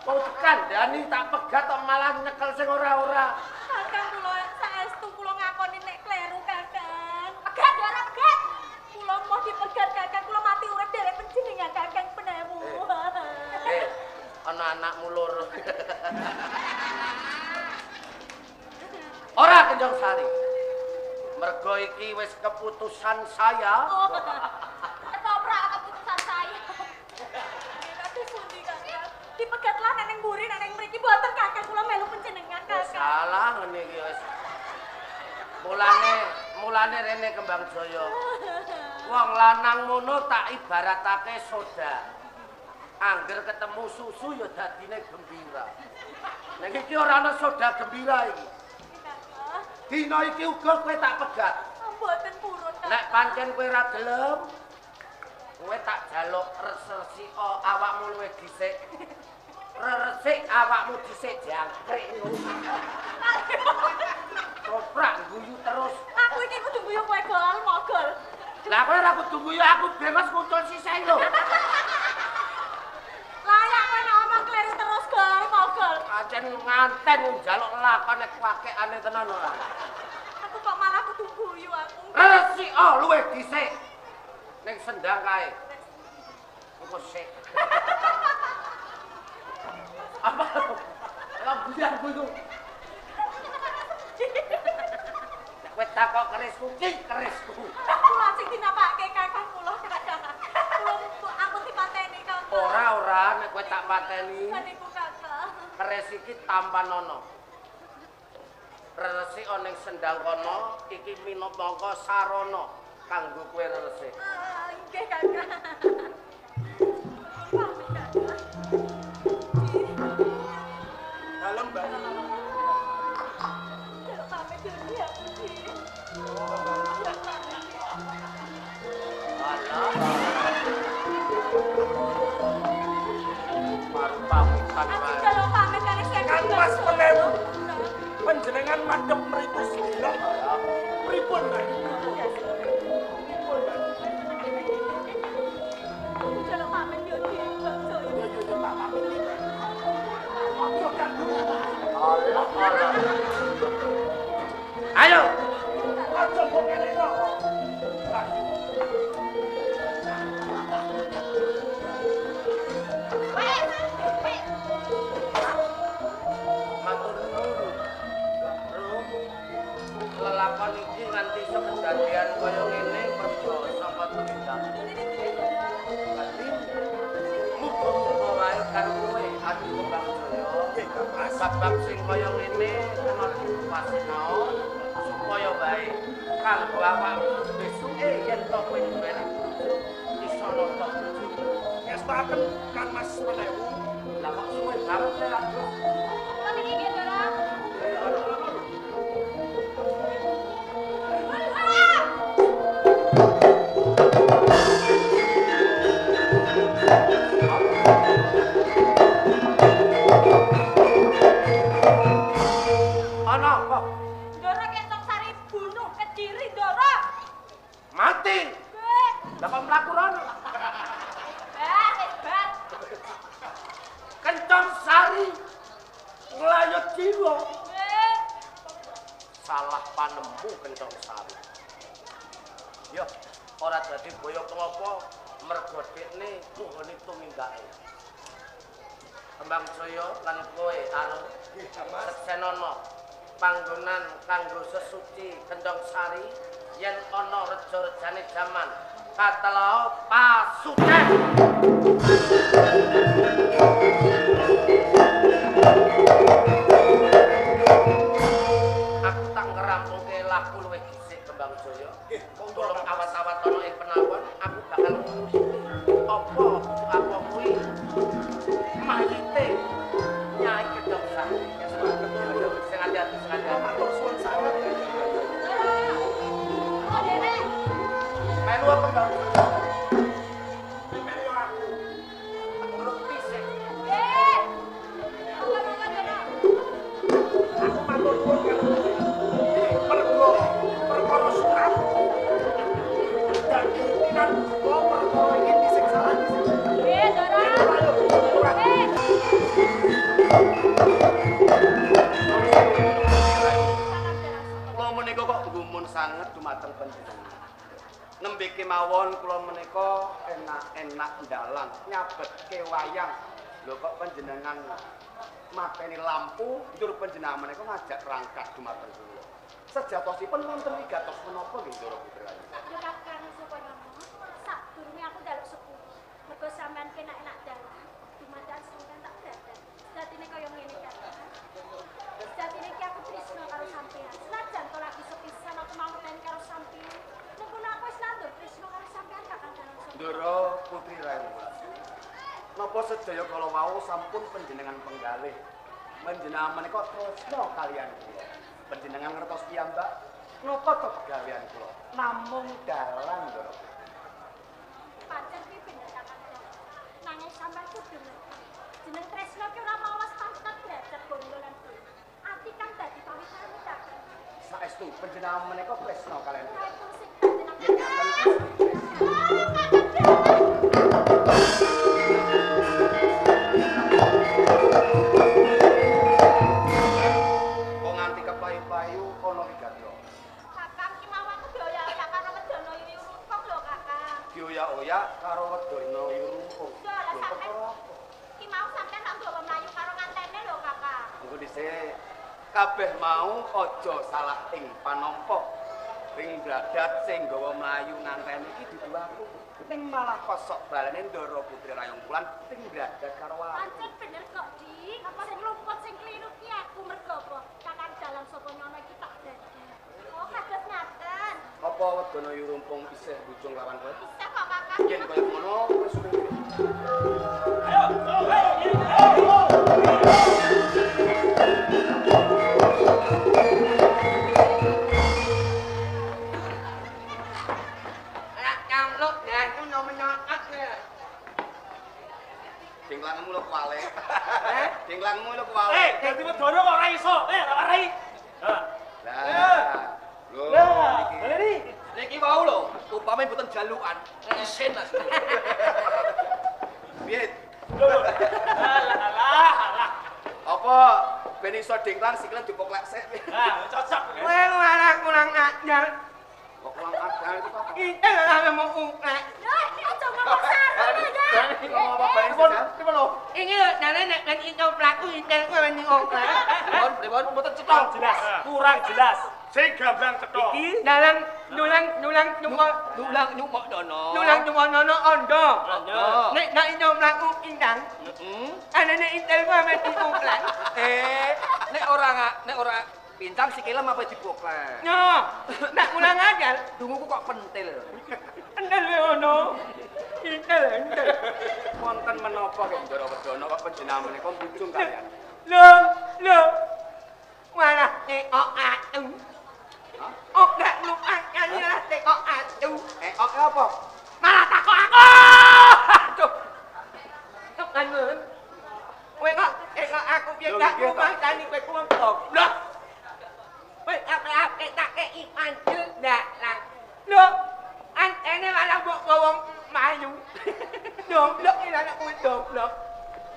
wong dikandani tak pegat kok malah nyekel sing ora-ora. Kakang kula saestu kula ngakoni nek kleru, Kakang. Pegat, Ndara, pegat. Kula mau dipegat, Kakang. Kula mati urip derek panjenengan, Kakang penewu. Ana anakmu loro. Ora Kencong Sari. Mergo iki wis keputusan saya. Oh, ketoprak keputusan saya. Kados pundi, Kakang? Dipegatlah nek ning mburi nek ning mriki mboten, Kakang, kula melu panjenengan, Kakang. Salah ngene iki wis. Mulane rene Kembang Jaya. Wong lanang ngono tak ibaratake soda. Angger ketemu susu ya dadine gembira. Nek iki ora ana soda gembira iki. Dina iki uga kowe tak pegat. Mboten purun, Kakang. Nek pancen kowe ora gelem, kowe tak jaluk resik awakmu luwih dhisik. Resik awakmu dhisik jangkrik ngono. Toprak guyu terus. Aku iki kudu guyu kowe gol mogol. Lah kowe ora kudu guyu, aku bebas ngucul sisih lho. Layak kowe nek omong kleru terus gol mogol. Pancen nganten njaluk lakone kuwakekane tenan ora. Aku kok malah kudu guyu aku. Resik luwih dhisik. Ning sendang kae. Engko sik. Apa? Lah guyu-guyu. Kowe takok kerisku ki kerisku. Kula sing dinapake Kakang kula, Kakang. Kula aku dipateni, Kakang. Ora nek kowe tak pateni. Niku, Kakang. Keris iki tampanono. Resik ana ning sendang kono iki minangka sarana kanggo kowe resik. Nggih, Kakang. Pamit, Kakang. Dalem, Mbak. Jaluk pamit yo ya, Budi. Alah. Baru pamitan Aku jaluk pamit kali sing Kang Mas Penewu. Panjenengan madhep mriku sedilok. Pripun, Mbak? Pripun, Mbak? Jaluk pamit yo di Mbak Joyo. Yo yo yo tak pamit iki. Ayo ganggu. Alah, alah. Ayo. Aja mbok ngelekno. Matur nuwun. Lelakon iki nganti iso kedadian kaya ngene mergo saka tumindak. Dadi muga-muga wae karo kowe adu Kembang Jaya. Nggih, Kang Mas. Bab-bab sing kaya ngene kena dipasinau supaya bae kanggo awakmu besuke yen to kowe duweni bojo iso nata bojo. Ngestakaken Kang Mas Penewu. Lah kok suwe banget le aduh. Kula niki nggih, Ndara. Ana apa? Ndara Kencong Sari bunuh Kediri, Ndara. Mati. Nggih. Lah kok mlaku rono? Hebat, hebat. Kencong Sari nglayut jiwa. Nggih. Salah panemu Kencong Sari. Yo, ora dadi boyo pengopo mergo dekne nggone tumindake. Kembang Jaya lan kowe arep Nggih, Kang Mas. seksenono panggonan kanggo sesuci Kencong Sari yen ana reja-rejane jaman katelah pasucen. Aku tak ngerampungke laku luwih dhisik Kembang Jaya. Nggih, monggo Tolong Kang Mas. awat-awat ana ing penawon, aku bakal ngurusi apa sanget dumateng panjenengan. Nembe kemawon kula menika enak-enak ndalang nyabetke wayang. Lho kok panjenengan mateni lampu njur panjenengan menika ngajak rangkat dumateng kula. Sejatosipun wonten wigatos menapa nggih Ndara Putri Ayu? Ya Kakang Sukoyono, sadurunge aku njaluk sepuro. Mergo sampean enak-enak dalan, dumadakan sampean tak dadan. Sejatine kaya ngene Kakang. Sejatine iki aku tresno karo sampean. Senajan to lagi sepisan aku mau ngerteni karo sampean. Ning kono aku wis nandur tresno karo sampean Kakang Dalang Sukoyono. Ndara Putri Rayu. Napa sedaya kala wau sampun panjenengan penggalih. Panjenengan menika tresna kaliyan kula. Panjenengan ngertos piyambak napa to pegawean kula? Namung dalang Ndara Putri. Pancen kuwi bener Kakang Dalang. Nanging sampean kudu ngerti. Jeneng tresna ki ora mawas pantep derajat bondo lan boyo. Ati kang dadi pawitane Kakang. Saestu panjenengan menika tresna kaliyan kula. Nggih, Kakang Dalang. Kok nganti kepayu-payu ana wigatya. Kakang ki mau aku dioyak-oyak karo Wedana Yuyu Rungkung lho Kakang. Dioyak-oyak karo Wedana Yuyu Rungkung. Lho lah sampean ki mau sampean lak nggawa mlayu karo ngantene lho Kakang. Engko dhisik kabeh mau aja salah ing panampa. Ring bladat sing nggawa mlayu ngantene iki dudu aku. Ning malah kosok balene Ndara Putri Rayong Wulan sing bladat karo aku. Pancen bener kok, Dik. Sing luput sing kliru ki aku mergo apa? Kakang Dalang Sukoyono iki tak dadan. Oh, kados ngaten. Apa Wedana Yuyu Rungkung isih bujung lawan kowe? Isih kok Kakang. Yen kaya ngono wis suwe. Ayo, ayo. Dingklangmu lho kuwale. Heh, dingklangmu lho kuwale. Eh, dadi Wedana kok ora iso. Eh, ora warai. Hah. Lah. Lho, niki. Niki wau lho, upame mboten jalukan, isin Mas. Piye? Lho. Alah, alah, alah. Apa ben iso dingklang sikile dipoklek sik. Lah, cocok. Kowe malah kurang ajar. Kok kurang ajar itu apa? Iki lha mau uklek. Lho, aja ngomong sarung ya. Ngomong apa bae sih? Pripun lho? Iki lho jane nek ben iso mlaku intel kowe wani uklek. Pripun, pripun mboten cetha. Jelas, kurang jelas. Sing gamblang cetha. Iki dalang nulang nulang nyumok nulang nyumok dono. Nulang nyumok dono ondo. Nek nek iso mlaku indang. Heeh. Anane intel kowe mesti uklek. Eh, nek ora pincang sikile apa dipoklek. Yo, nek ulang ajar dunguku kok pentil. Pentil wae ono. Intel, intel. Wonten menapa kok Ndara Wedana kok panjenengan menika bujung kalian. Lho, lho. Walah tekok atu. Hah? Ora lupak kali lah tekok atu. Ekok apa? Malah takok aku. Aduh. Tekan mun. Kowe kok tekok aku piye tak rumangsani kowe wong goblok. Kowe apik-apik tak kei pancil ndak lang. Lho, antene malah mbok wong mayu. Goblok iki anak kuwi goblok.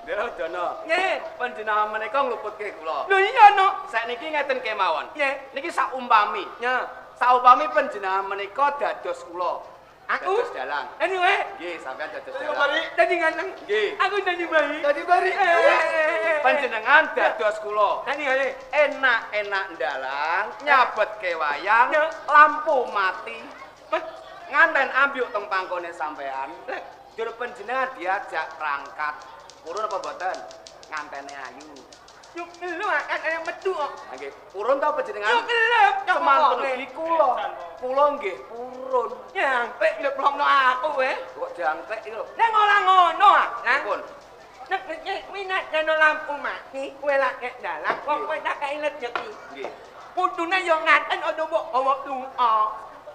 Ndara Wedana. Nggih, panjenengan menika ngluputke kula. Lho iya no. Sakniki ngeten kemawon. Nggih. Niki saumpami. Ya. Saumpami panjenengan menika dados kula. Aku dados dalang. Anyway. Nggih, sampean dados dalang. Dadi ganteng. Nggih. Aku dadi bari. Dadi bari. Panjenengan dados kula. Dadi ngene. Enak-enak ndalang, nyabetke wayang, lampu mati. Nganten ambyuk teng pangkone sampean. Jur panjenengan diajak rangkat. Purun apa mboten? Ngantene ayu. Yuk lho akan metu kok. Nggih, purun ta panjenengan? Yuk lho, semanten ugi kula. Kula nggih purun. Jangkrik nyeblokno aku kowe. Kok jangkrik iki lho. Nek ora ngono ah. Pripun? Nek kuwi nek ana lampu mati, kowe lak nek dalan, wong kowe tak kei rejeki. Nggih. Putune yo ngaten aja mbok gawa lunga.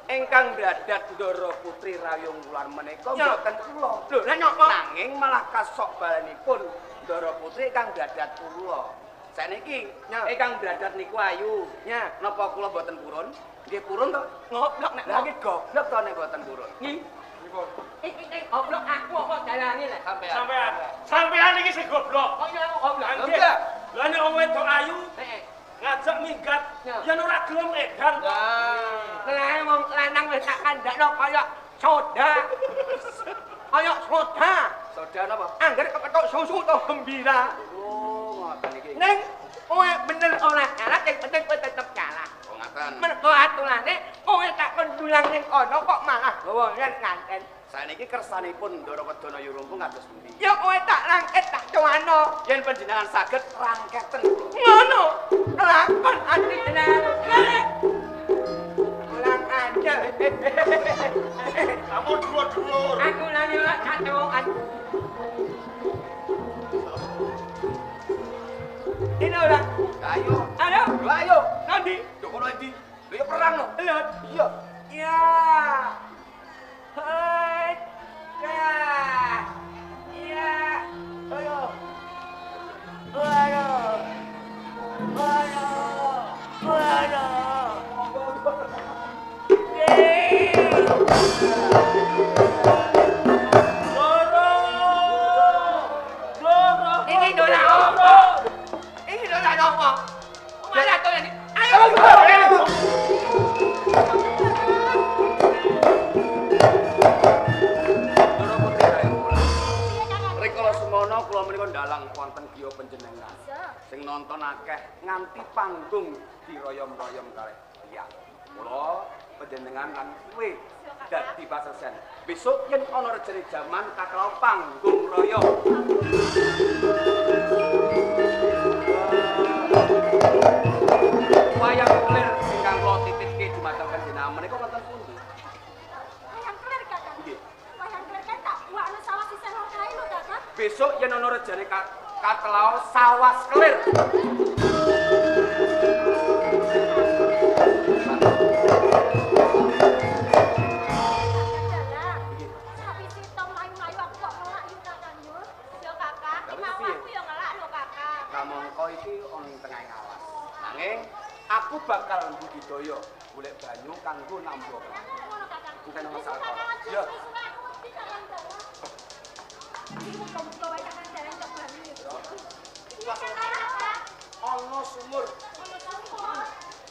Ingkang ndadat Ndara Putri Rayung Wulan menika mboten kula. Lho, lha napa? Nanging malah kasok balanipun Ndara Putri ingkang ndadat kula. Sakniki ingkang ndadat niku ayu. Ya, napa kula mboten purun? Nggih purun to? Goblok nek. Lah iki goblok to nek mboten purun. Nggih. Iki sing goblok aku apa dalange lho sampean. Sampean. Sampean iki sing goblok. Kok iya aku goblok. Nggih. Lah nek wong wedok ayu, heeh. Ngajak minggat yen ora gelem edan kok. Lah wong lanang wis tak kandhakno kaya soda. Kaya soda. Soda napa? Angger kepethuk susu to gembira. Oh, ngoten iki. Ning kowe bener ora kalah, sing penting kowe tetep kalah. Oh, ngaten. Mergo aturane kowe tak kondulang ning kono kok malah gawa nganten. Saniki kersanipun Ndara Wedana Yurumpu kados pundi? Ya kowe tak rangket tak cuwano. Yen panjenengan saged rangketen kula. Ngono. Lakon ati tenan. Ulang aja. Kamu dhuwur-dhuwur. Aku lali ora catukan. Ini ora. Ayo. Ayo. Ayo. Nanti. Lho kono endi? Lho ya perang lho. Iya. Iya. Hai. Ya. Iya. Ayo. Ayo. Ayo. Ayo. Loro. Loro. Ini dolan opo? Ini dolan opo? Malah dolan. Ayo. Ndara Putri Rayu. Rikala semono kula menika ndalang wonten griya panjenengan. Sing nonton akeh nganti panggung diroyom-royom kalih tiyang. Kula panjenengan lan kowe dadi pasesen. Besok yen ana rejane jaman kakao panggung royo. Wayang kelir ingkang kula titipke dumateng panjenengan menika wonten pundi? Wayang kelir, Kakang. Nggih. Wayang kelir kan tak buakno sawah sisih lor kae lho, Kakang. Besok yen ana rejane katelao sawas kelir. Kakang dalang. Sawise to mlayu-mlayu aku kok ngelak yo Kakang yo. Yo Kakang, ki mau aku yo ngelak lho Kakang. Kamangka iki ana ing tengahing alas. Nanging aku bakal budidaya golek banyu kanggo namba. Ngono Kakang. Bukan masalah. Kakang aja Ya. suwe-suwe aku wedi Kakang dalang. Iki muga-muga wae Kakang dalang entuk banyu yo. Iya Kakang. Ana sumur, Ono sumur.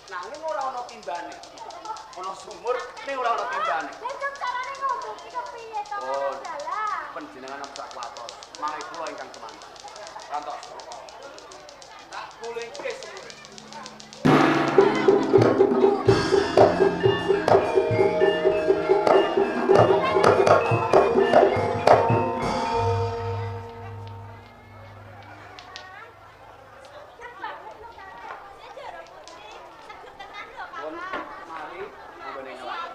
nanging ora ana timbane. Ana sumur ning ora ana timbane. Lah jam carane ngombe iki kepiye to Oh. Kakang dalang? Panjenengan sak kuwatos, mangke kula ingkang kemanten. Rantos. Tak goleke sumur. Pun mari nggone ngelak.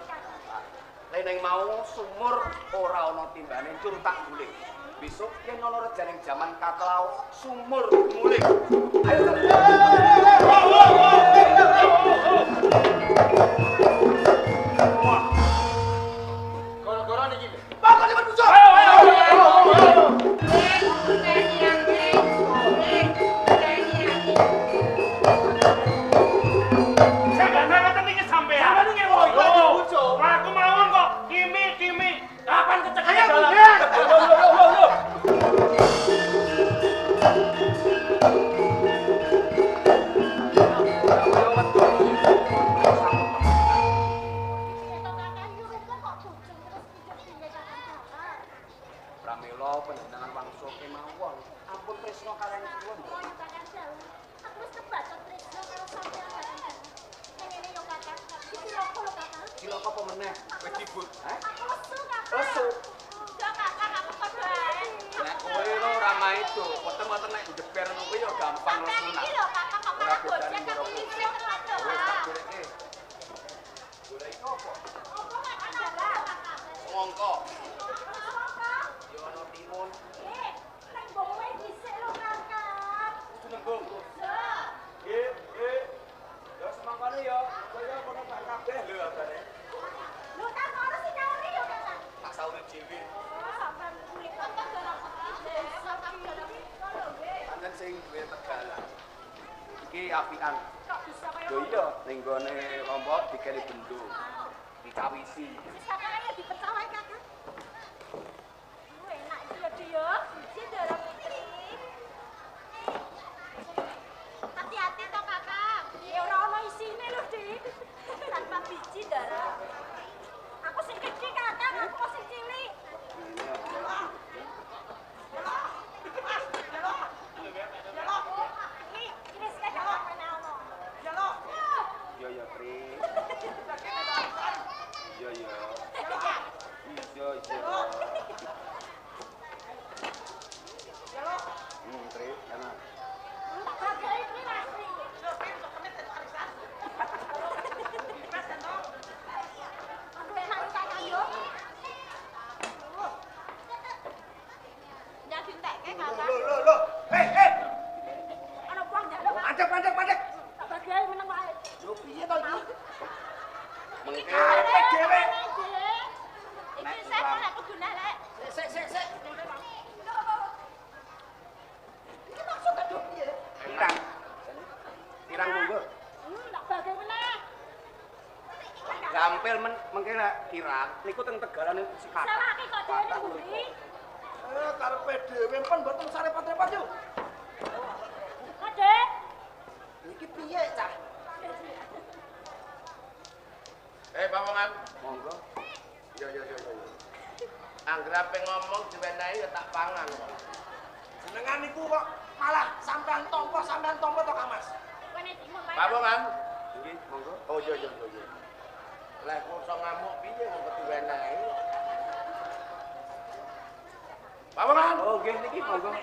Leneng mau sumur ora ana timbane njur tak golek. Besok yen ana rejaning jaman katelau sumur mulih. Ayo Gara-gara niki lho. Pokoknya manusa. Ayo ayo ayo. Sampeyan ngoten iki sampean. Sampeyan ngewo iki. Lho, aku mawon kok kimi-kimi. Kapan kecekel Ayo, dalan? Bunda. Lho lho lho lho. Pramila panjenengan wangsul kemawon. Ampun tresna kaliyan kula. Cilaka apa meneh? Wis dibut, heh? Lesu. Nek kowe lho ora maido, weteng-weteng nek njeber ngono kuwi ya gampang lesunan. Ora bedane karo kowe. Wis tak goleke. Goleki apa? Semangka. Ya ana timun. Kudu nembung. Nggih, nggih. Ya semangkane ya, kaya kono tak kabeh lho abane. Tak sauri dhewe. Pancen sing duwe tegalan. Iki apian. Lho iya, ning gone lombok dikene bendo. Dicawisi. Hati-hati toh Kakang. Dientekke Kakang. Lho lho lho. Hei. Ana wong njaluk. Mandek mandek. Tak bagian meneng wae. Lho piye to iki? Mengke karepe dhewe. Iki sik ora kudu lek. Sik sik sik. Iki maksud aduh piye? Pirang. Pirang monggo. Tak bagi meneh. Gampil mengke lek kirang niku teng Tegalan sik kathah. Salahke kok dhewe mburi. Karepe dhewe pun mboten usah repot-repot yo. Ade. Iki piye cah? Pawongan, monggo. Yo. Anggere ape ngomong diwenehi ya tak pangan kok. Jenengan niku kok malah sampean tampa to Kang Mas. Pawongan. Nggih, monggo. Oh iya. Lah kok iso ngamuk piye wong diwenehi kok. Pawongan. Oh nggih niki monggo.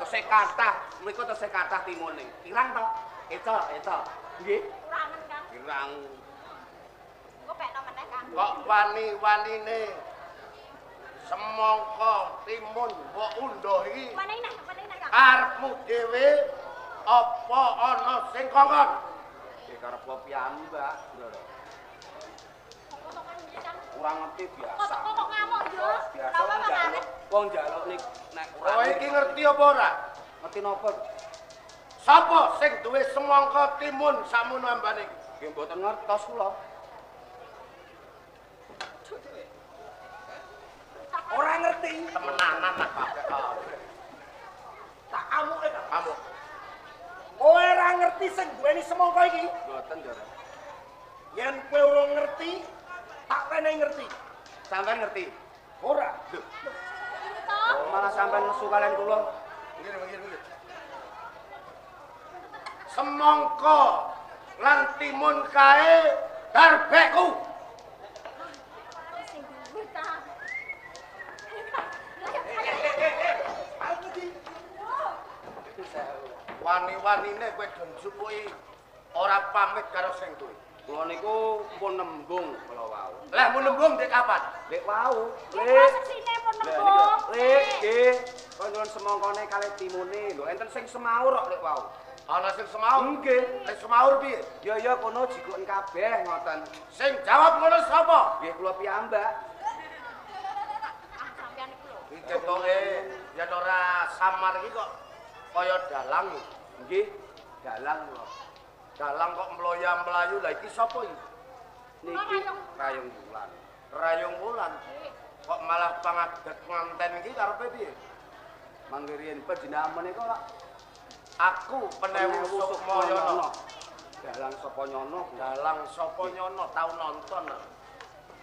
Tesih kathah, mriku tesih kathah timune. Kirang to? Eco. Nggih. Kurangen Kang. Kirang. Engko pekno meneh Kang. Kok wani-wanine semangka timun mbok unduh iki. Wenehi nah Kang. Karepmu dhewe apa ana sing kongkon? Nggih karep piyambak, Ndoro. Kurang ngerti biasa. Kok ngamuk yo? Napa njaluk? Wong njaluk nek kurang. Kowe iki ngerti apa ora? Ngerti napa? Sapa sing duwe semangka timun sakmono ambane iki? Nggih mboten ngertos kula. Ora ngerti. Temenanan tak Tak amuke Kang. Amuk. Kowe ora ngerti sing duweni semangka iki? Mboten, Ndoro. Yen kowe ora ngerti, tak wenehi ngerti. Sampeyan ngerti? Ora. Lho. Malah sampeyan nesu kalian kula. Minggir. Semangka lan timun kae darbekku. Sing duwe ta. Wani-wanine kowe do njupuki ora pamit karo sing duwe. Kula niku pun nembung kala wau. Lah mun nembung dek kapan? Dek wau. Lek seksine pun nembung. Lek nggih, kula nyuwun semangkane kalih timune. Lho enten sing semaur kok lek wau. Ana sing semaur? Nggih. Sing semaur piye? Ya ya kono jikoken kabeh ngoten. Sing jawab ngono sapa? Nggih kula piyambak. Ah sampean niku lho. Iki ketoke yen ora samar iki kok kaya dalang. Nggih, dalang kula. Dalang kok mloya-mlayu. Lah iki sapa iki? Niki Rayong Wulan. Rayong Wulan. Kok malah pangadet nganten iki karepe piye? Mangke riyen panjenengan menika lak aku Penewu Sukmoyono. Dalang sapa nyono? Dalang sapa nyono tau nonton.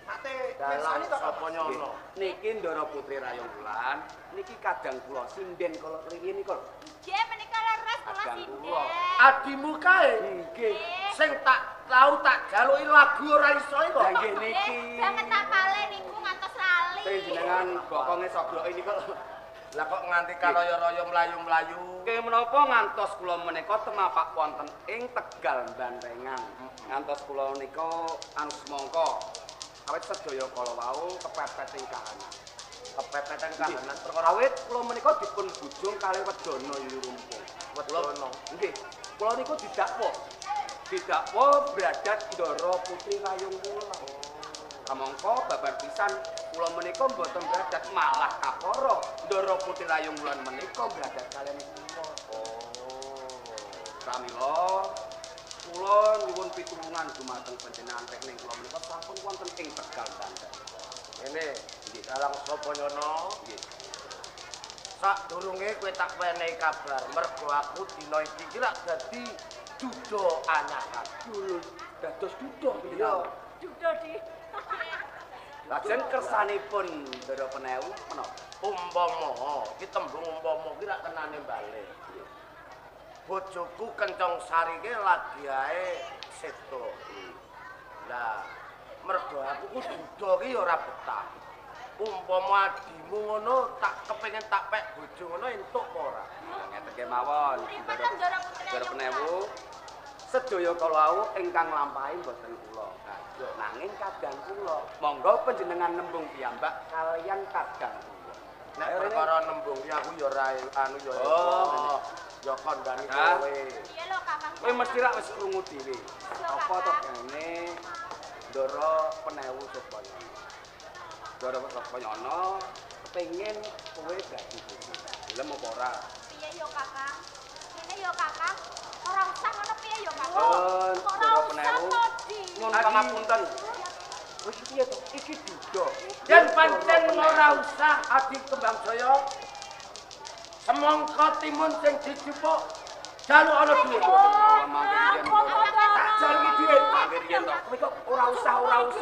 Nate dalang sapa nyono. Niki Ndara Putri Rayong Wulan, niki kadang kula sinden kala riyin niku. Nggih menika leres kula sinden. Adimu kae? Nggih. Sing tak tau tak jaluki lagu ora iso kok. Nggih niki. Banget apale niku ngantos lali. Sing jenengan bokonge sogroke niku. Lah kok nganti kaloyo-royo mlayu-mlayu. Nggih menapa ngantos kula menika temapak wonten ing Tegal Bantengan. Ngantos kula menika anu semangka. Awit sedaya kala wau kepepet ing kahanan. Kepepetan kahanan perkara awit kula menika dipun bujung kalih wedana Yurumpung. Wedana. Nggih. Kula niku didakwa. Didakwa bradat Ndara Putri Rayong Wulan. Kamangka babar pisan kula menika mboten bradat malah kapara Ndara Putri Rayong Wulan menika bradat kaliyan kula. Oh. Pramila kula nyuwun pitulungan dumateng panjenengan rekning kula menika sampun wonten ing Tegal Banten. Ngene, nggih dalang sapa nyono? Nggih. Sadurunge kowe tak wenehi kabar mergo aku dina iki ki lak dadi duda anyaran. Dul, dados duda Iya. Duda di. Lajeng kersanipun Ndara Penewu menapa? Umpama, iki tembung umpama ki lak kenane balik. Bojoku Kencong Sari ki lagi ae sedo. Lah, mergo aku ku duda ki ora betah. Umpama adimu ngono tak kepengin tak pek bojo ngono entuk apa ora? Ngeten kemawon. Ndara Penewu. Sedaya kala wau ingkang nglampahi mboten kula. Nanging kadang kula. Monggo panjenengan nembung piyambak kaliyan kadang kula. Nek perkara nembung ki aku ya ora anu ya. Oh, ya kandhani kowe. Piye lho Kakang? Kowe mesti rak wis krungu dhewe. Apa to kene Ndara Penewu Supayono. Ndara Supayono kepengin kowe dadi bojo. Gelem apa ora? Piye yo Kakang? Ngene yo Kakang. Ora usah ngono piye yo Kakang? Oh, Ora usah to, Di. Nyuwun pangapunten. Wis piye to? Iki duda. Yen pancen ora usah Adi Kembang Jaya. Semangka timun sing dijupuk jaluk ana dhuwit. Tak jaluki dhuwit mangke riyen to. Kowe kok ora usah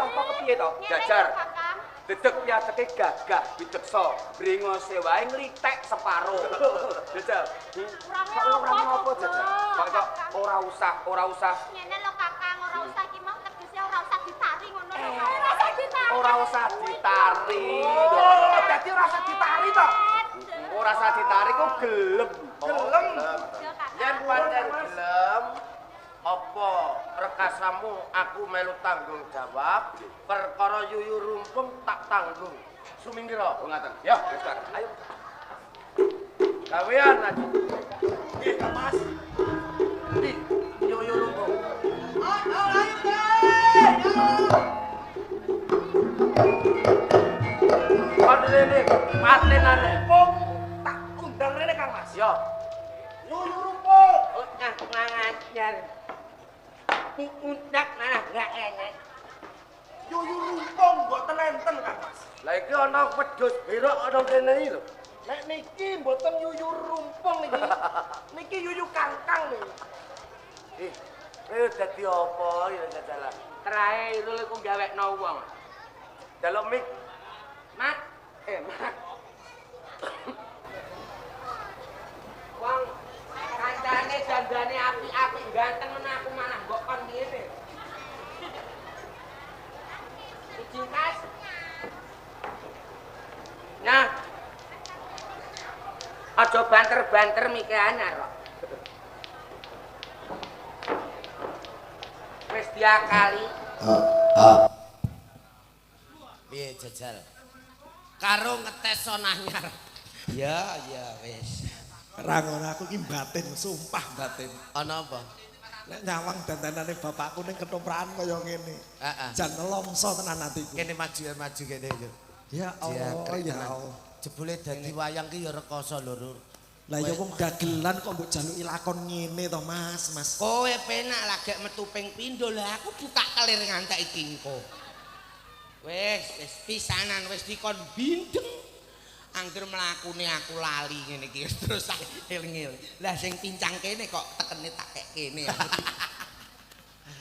kok kepiye to? Jajar. Dedeg piateke gagah bideksa, brengose wae nglitek separo. Jajal. Kurange apa jajal? Kok ora usah. Ngene lho Kakang, ora usah iki mau tegese ora usah ditari ngono lho. Ora usah ditari. Ora usah ditari. Oh, dadi ora usah ditari to. Ora usah ditari kok gelem. Gelem. Yen pancen gelem apa rekasamu aku melu tanggung jawab, perkara yuyu rumpung tak tanggung. Sumingkira. Oh ngaten. Ya, wis Kang. Ayo. Gawean aja. Nggih, Kang Mas. Endi yuyu rumpung? Kon rene, patenane. Rumpung tak undang rene Kang Mas. Yo. Yuyu rumpung. Ngajar. Undak malah gak enak. Yuyu rumpung mboten enten Kang Mas. Lah iki ana wedhus berok ana kene iki lho. Nek niki mboten yuyu rumpung niki. Niki yuyu kangkang niki. Eh, kowe dadi apa ya jajalan? Trae irul iku gawekno wong. Delok mik. Mat, mat. Wong kancane dandane apik-apik ganteng ngono aku malah mbok kon ngene. Ijingkas. Nah. Aja banter-banter mike anyar kok. Wis diakali. Piye jajal? Karo ngetes anyar. Ya, ya wis. Ra ngono aku iki batin, sumpah batin. Ana apa? Nek nyawang dandanane bapakku ning ketoprakan kaya ngene. Heeh. Jan nelongso tenan atiku. Kene maju kene yo. Ya Allah, ya Allah. Jebule dadi wayang ki ya rekoso lho, Rur. Lah ya wong dagelan kok mbok jaluki lakon ngene to, Mas, Mas. Kowe penak lagek metu ping pindho lah aku buka kelir ngantek iki engko. Wis, wis pisanan wis dikon bindeng. Angger mlakune aku lali ngene iki terus tak eling-eling. Lah sing pincang kene kok tekene tak kek kene.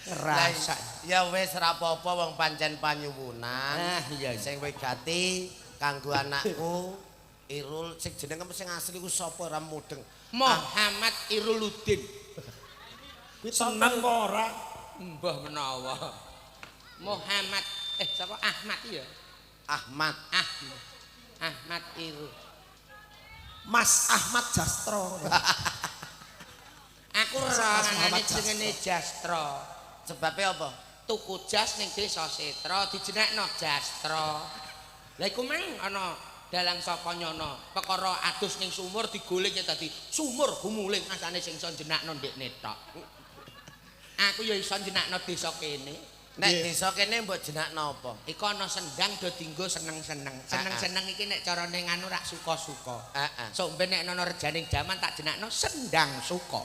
Ngerasa. Ya wis ora apa-apa wong pancen panyuwunan. Ah iya sing wigati kanggo anakku Irul sing jenenge sing asli ku sapa ora mudeng. Muhammad Iruluddin. Kuwi tenan apa ora? Mbah menawa. Muhammad sapa Ahmad ya? Ahmad. Ahmad. Ahmad Irul. Mas Ahmad Jastro. Aku ora jenenge Jastro. Sebabe apa? Tuku jas ning desa Setra dijenekno Jastro. Lah iku mang ana dalang saka nyono, perkara adus ning sumur digoling ya dadi sumur gumuling asane sing iso njenakno ndekne tok. Aku ya iso njenakno desa kene. Nek desa kene mbok jenakno apa? Iku ana sendang do dinggo seneng-seneng. Seneng-seneng iki nek carane nganu rak suka-suka. Heeh. Sok ben nek ana rejaning jaman tak jenakno sendang suka.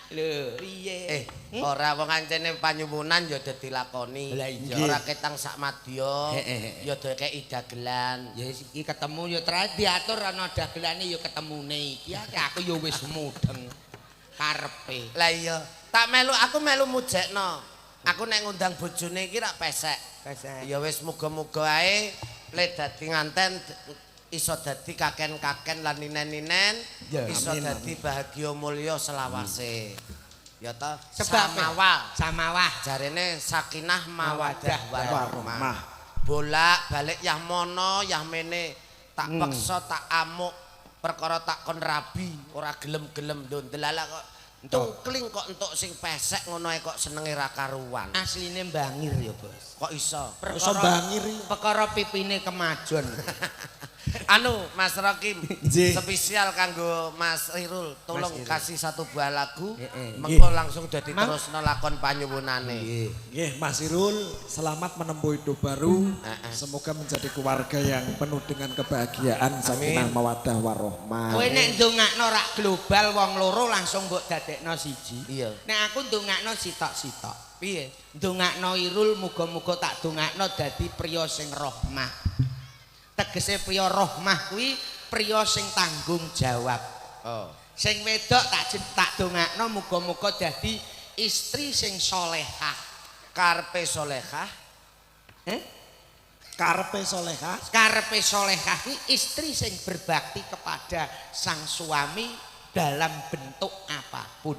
Lho, piye? Ora wong ancene panyuwunan ya do dilakoni. Ora ketang sak madya, ya do kei dagelan. Ya iki ketemu ya diatur ana dagelane ya ketemune iki. Aku ya wis mudeng karepe. Lah iya, tak melu aku melu mujekno. Aku nek ngundang bojone iki rak pesek. Pesek. Ya wis muga-muga ae le dadi nganten iso dadi kaken-kaken lan ninen-ninen, iso dadi bahagia mulya selawase. Ya ta, samawa. Samawah. Jarene sakinah mawadah warahmah. Bolak-balik yah mono yah mene, tak peksa tak amuk perkara tak kon rabi ora gelem-gelem ndon delala kok tungkling kok entuk sing pesek ngono ae kok senenge ra karuan. Asline mbangir ya, Bos. Kok iso? Iso mbangir perkara pipine kemajon. Anu Mas Rokim, Nggih. spesial kanggo Mas Irul, tolong Mas Irul. kasih satu buah lagu, Heeh. mengko langsung dadi Mang. terusno lakon panyuwunane. Nggih, Mas Irul, selamat menempuh hidup baru. Semoga menjadi keluarga yang penuh dengan kebahagiaan, sakinah mawaddah warahmah. Kowe nek ndongakno rak global wong loro langsung mbok dadekno siji. Iya. Nek aku ndongakno sitok-sitok. Piye? Ndongakno Irul muga-muga tak dongakno dadi priya sing rohmah. Tegese priya rohmah kuwi priya sing tanggung jawab. Oh. Sing wedok tak dongakno muga-muga dadi istri sing solehah. Karepe solehah, Eh? Karepe solehah. Karepe solehah kuwi istri sing berbakti kepada sang suami dalam bentuk apapun.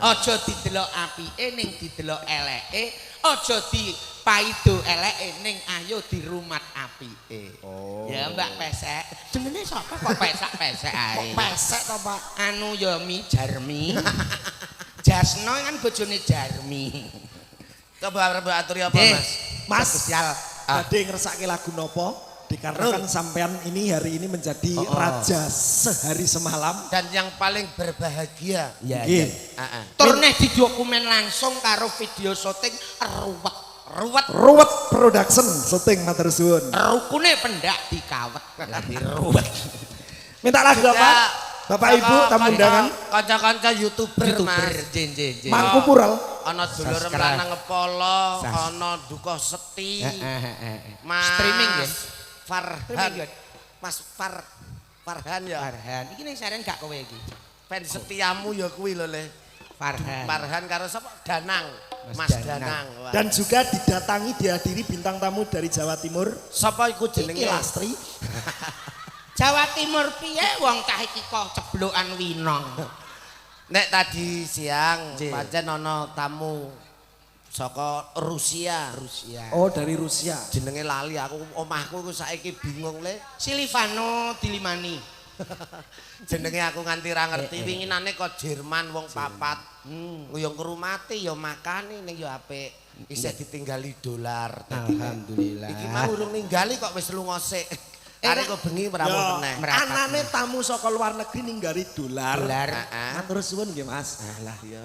Aja didelok apike ning didelok eleke, aja dipaido eleke ning ayo dirumat apike. Oh. Ya Mbak Pesek, jenenge sapa kok pesek-pesek ae? Kok pesek to, Pak? Anu ya Mi Jarmi. Jasno kan bojone Jarmi. Coba arep aturi apa, Eh, Mas? Mas, spesial. badhe ngersake lagu nopo? Dikarenakan sampean ini hari ini menjadi raja sehari semalam. Dan yang paling berbahagia. Iya, Nggih. Heeh. Tur neh didokumen langsung karo video syuting ruwet. Ruwet. Ruwet Production syuting matur suwun. Rukune pendak dikawet. Lah diruwet. Minta lagu apa? Bapak Ibu tamu undangan. Kanca-kanca YouTuber, YouTuber Mas. jen jen jen. Mangku Pural. Ana dulur Subscribe. lanang ngepolo, Sas. ana Duko Seti. Heeh. Mas Streaming ya. Farhan. Streaming ya. Mas Farhan ya. Farhan. Iki ning saren gak kowe iki. Fans setiamu ya kuwi lho, Le. Farhan. Farhan karo sapa? Danang. Mas Mas Danang. Danang. Wah. Dan juga didatangi dihadiri bintang tamu dari Jawa Timur. Sapa iku Iki jenenge? Lastri. Jawa Timur piye wong cah iki kok ceblokan winong. Nek tadi siang Nggih. pancen ana tamu saka Rusia. Rusia. Oh, dari Rusia. Jenenge lali aku, omahku iku saiki bingung le. Silivano Dilimani. Jenenge aku nganti ra ngerti. Winginane kok Jerman wong papat. Yo ngrumati yo makani ning yo apik. Isih ditinggali dolar. Alhamdulillah. Iki mau urung ninggali kok wis lunga sik. Arek kok bengi mrawuh meneh. Merapat. Anane tamu saka luar negeri ninggali dolar. Dolar. Heeh. Matur suwun nggih, Mas. Alah iya.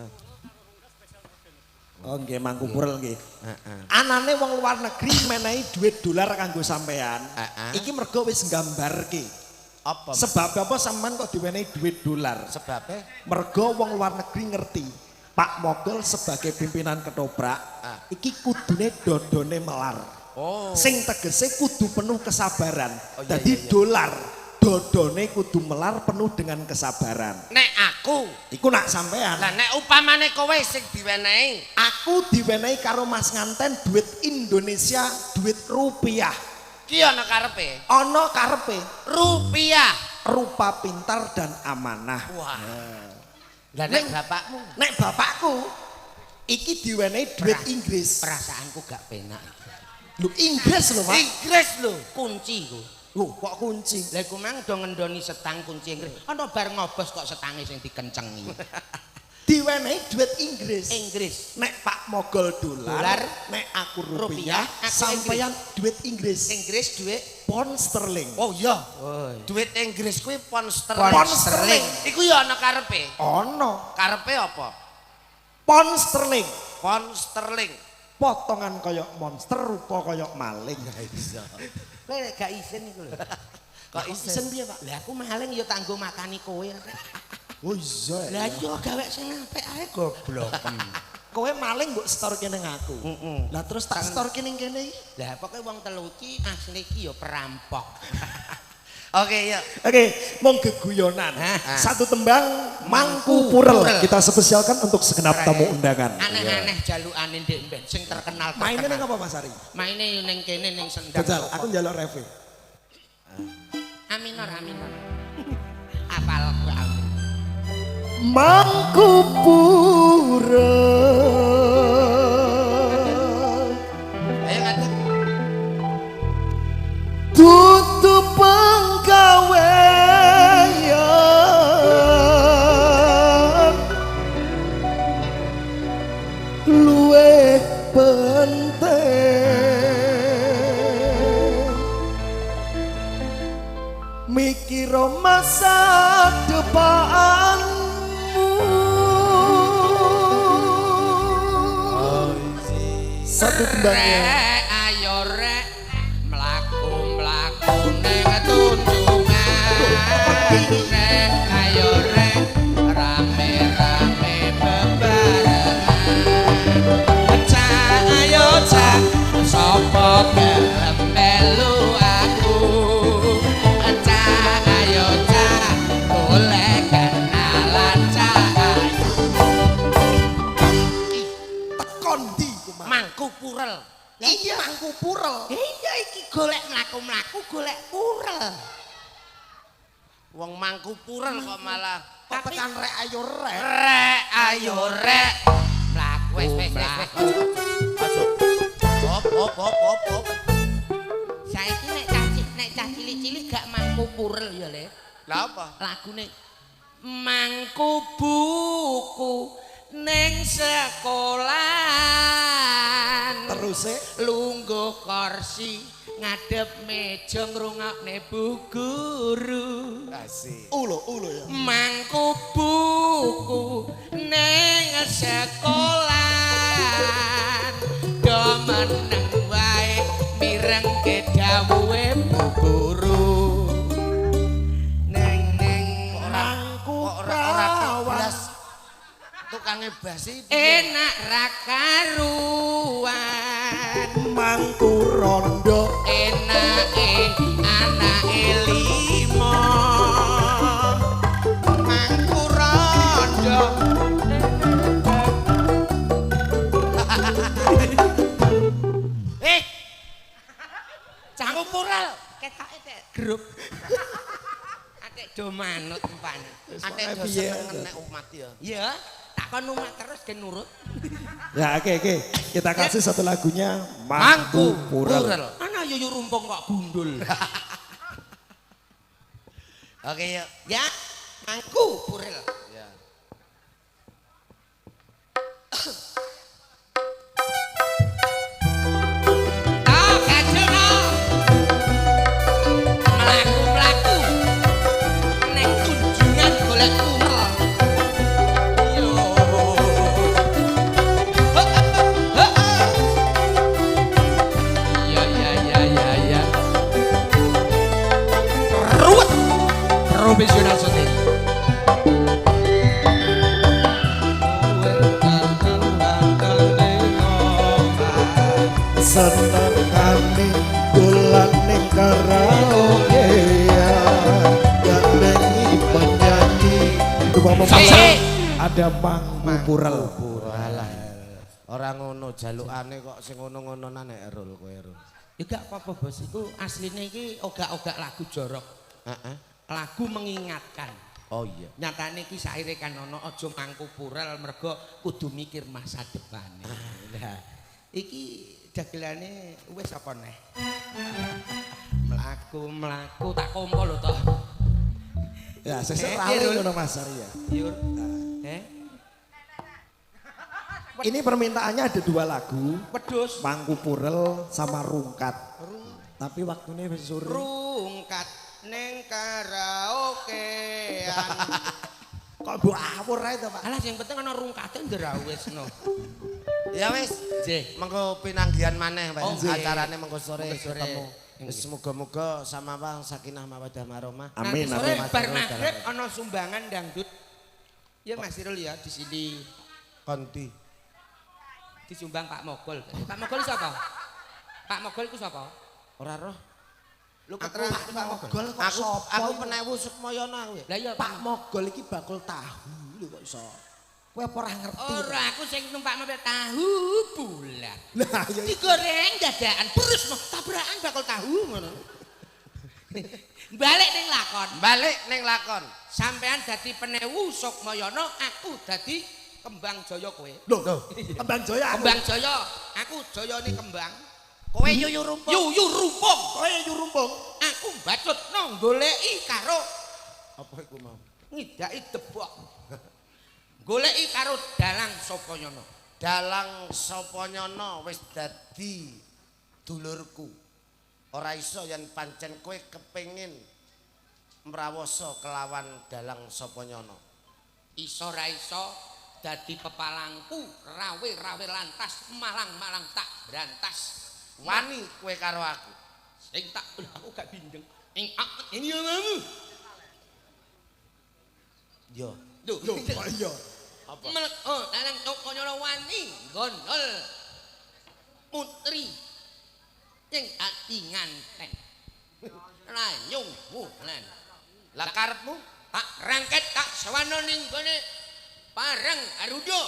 Oh nggih, Mangku Pural nggih. Heeh. Anane wong luar negeri menehi duit dolar kanggo sampean. Heeh. Iki mergo wis nggambarke. Apa? Sebab apa sampean kok diwenehi duit dolar? Sebabe? Mergo wong luar negeri ngerti Pak Mogol sebagai pimpinan ketoprak iki kudune dodone melar. Oh. Sing tegese kudu penuh kesabaran. Oh, iya, Dadi iya, iya. dolar dodone kudu melar penuh dengan kesabaran. Nek aku, Iku nak sampean. lah nek upamane kowe sing diwenehi, Aku diwenehi karo Mas Nganten duit Indonesia, duit rupiah. ki ana karepe? Ana karepe Rupiah. rupa pintar dan amanah. Wah. Lah nek bapakmu Nek bapakku iki diwenehi duit Inggris. Perasaanku gak penak iki. Lho Inggris lho, Pak. Inggris lho. Kunci iku. Lho kok kunci? Lah iku mang do ngendoni setang kunci Inggris. Ana bar ngobos kok setange sing dikencengi. Diwenehi duit Inggris. Inggris. Nek Pak Mogol dolar, Dolar, nek aku rupiah, rupiah, aku sampeyan duit Inggris. Inggris duit Pound sterling. Oh iya. Oh. Duit Inggris kuwi pound sterling. Pound sterling. Iku ya ana karepe. Ono Karepe apa? pound sterling. Pound sterling. Potongan koyok monster, rupa koyok maling. Kowe nek gak isin iku lho. Kok Isin piye, Pak? Lah aku maling ya tak nggo makani kowe. Oh iya. Lah iya gawe sing apik ae goblok. Kowe maling mbok setorke ning aku. Lah terus tak setorke ning kene iki. Lah pokoke wong telu iki asline iki ya perampok. Oke, iya. Oke, mong geguyonan. Hah? Satu tembang Mangku Purel Purel. kita spesialkan untuk segenap tamu undangan. Aneh-aneh jalukane ndek mben sing terkenal. Mainnya ning apa Mas Ari? Maine ning kene ning sendang. Jajal, aku njaluk refe. Aminor, aminor. Apal ku amin. Mangku Purel. Ayo ngadeg. Tutu penggawean luwih penting. depanmu. Satu tembangnya. Rek ayo rek mlaku-mlaku ning tunjungan. Rek ayo rek rame-rame bebarengan. Cak ayo cak sapa gelem melu aku. Cak ayo cak golek kenalan cak ayo. Tekon ndi ku Mas? Mangku purel. Iya, mangku purel. Iya iki golek mlaku-mlaku golek purel. Wong mangku purel kok malah Kok tekan rek ayo rek. rek ayo rek. Mlaku Wes wes wes wes. Aja. Hop hop hop hop hop. Saiki nek cah cilik-cilik gak mangku purel ya Le. Lah apa? Lagune mangku buku ning sekolahan. Terus e lungguh kursi ngadep meja ngrungokne bu guru. Asik. ulo ulo ya. Mangku buku ning sekolahan. Do meneng wae mirengke dawuhe bu guru. Neng neng Mangku Kok ora ora prawan. blas. Tukange basi piye? Enak ra karuan. Mangku rondo. Enake anake limo. Mangku rondo. Eh. Mangku purel. Ketoke tek grup. Atek do manut empane. Atek do Piye? seneng nek umat ya. Ya, tak kon umat terus gen nurut. Ya oke oke, kita kasih satu lagunya Mangku Mangku Purel. purel. Ana yuyu rumpung kok gundul. Oke yuk. Ya, mangku purel. Ya. Ah, kacau. Mlaku-mlaku ning tunjungan golek purel. Yo. Ya ya ya ya ya. Ruwet. Profesional syuting. Senengane dolan ning karaokean, gandengi penyanyi. Itu Eh, ada Mangku Purel. Alah. Ora ngono jalukane kok sing ngono-ngononan nek Erul kowe Erul. Ya gak apa-apa bos, iku asline iki ogak-ogak lagu jorok. Heeh. Lagu mengingatkan. Oh iya. Nyatane iki saire kan ana aja mangku purel mergo kudu mikir masa depane. Lah, iki dagelane wis apa neh? Mlaku-mlaku tak kompo lho toh. Ya, sesuk Eh, lali Irul. ngono Mas Arya. Yur. Eh, Ini permintaannya ada dua lagu, wedhus Mangku Purel sama Rungkat. Tapi waktunya wis sore. rungkat ning karaokean. Kok mbok awur ae to, Pak? Alah sing penting ana rungkate ndrawis no. Ya wis, Nggih. mengko pinanggihan maneh Pak. Oh, nggih. Acarane mengko sore Mengko sore. ketemu. Wis muga-muga sama Bang sakinah mawaddah warahmah. Amin, Nanti sore amin. bar maghrib ana sumbangan dangdut. Ya Mas Irul ya di sini Konti. disumbang Pak Mogol. Pak Mogol sapa? Pak Mogol iku sapa? Ora roh. Lu keterangan Pak Mogol. kok Aku sapa aku iku? penewu Sukmoyono aku ya. Lah iya Pak Mogol iki bakul tahu lho kok iso. Kowe apa ora ngerti? Ora aku sing numpak mobil tahu bulat. Lah iya. Digoreng dadakan terus mau tabrakan bakul tahu ngono. Balik ning lakon. Balik ning lakon. Sampean dadi penewu Sukmoyono, aku dadi Kembang Jaya kowe. Loh, Kembang Jaya aku. Kembang Jaya, aku jayane kembang. Kowe yuyu rumpung. Yuyu rumpung. Kowe yuyu rumpung. Aku bacutno goleki karo Apa iku mau? ngidaki debok. Goleki karo dalang Sopanyana. Dalang Sopanyana wis dadi dulurku. Ora iso yen pancen kowe kepengin Mrawasa kelawan dalang sapa nyono. Iso ra iso dadi pepalangku, rawe-rawe lantas, malang-malang tak berantas. Wani kowe karo aku. Sing tak aku gak bindeng. Ing ini omamu. Yo. Lho, kok iya. Apa? Oh, dalang toko nyono wani gondol putri sing ati nganten. Ranyung wulan. Lah karepmu tak rangket tak sewano ning gone pareng Garuda.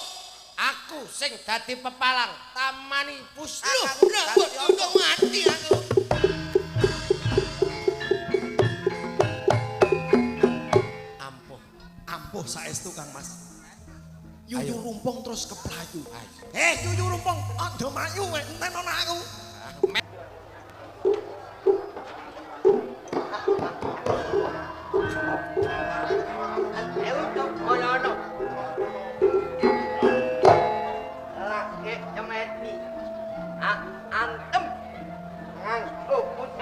Aku sing dadi pepalang tamani pusaka. Lho, lho, mati aku. Ampuh. Ampuh saestu Kang Mas. Yuyu Rumpung terus keplayu. Yuyu Rumpung, aja mayu enten ana aku.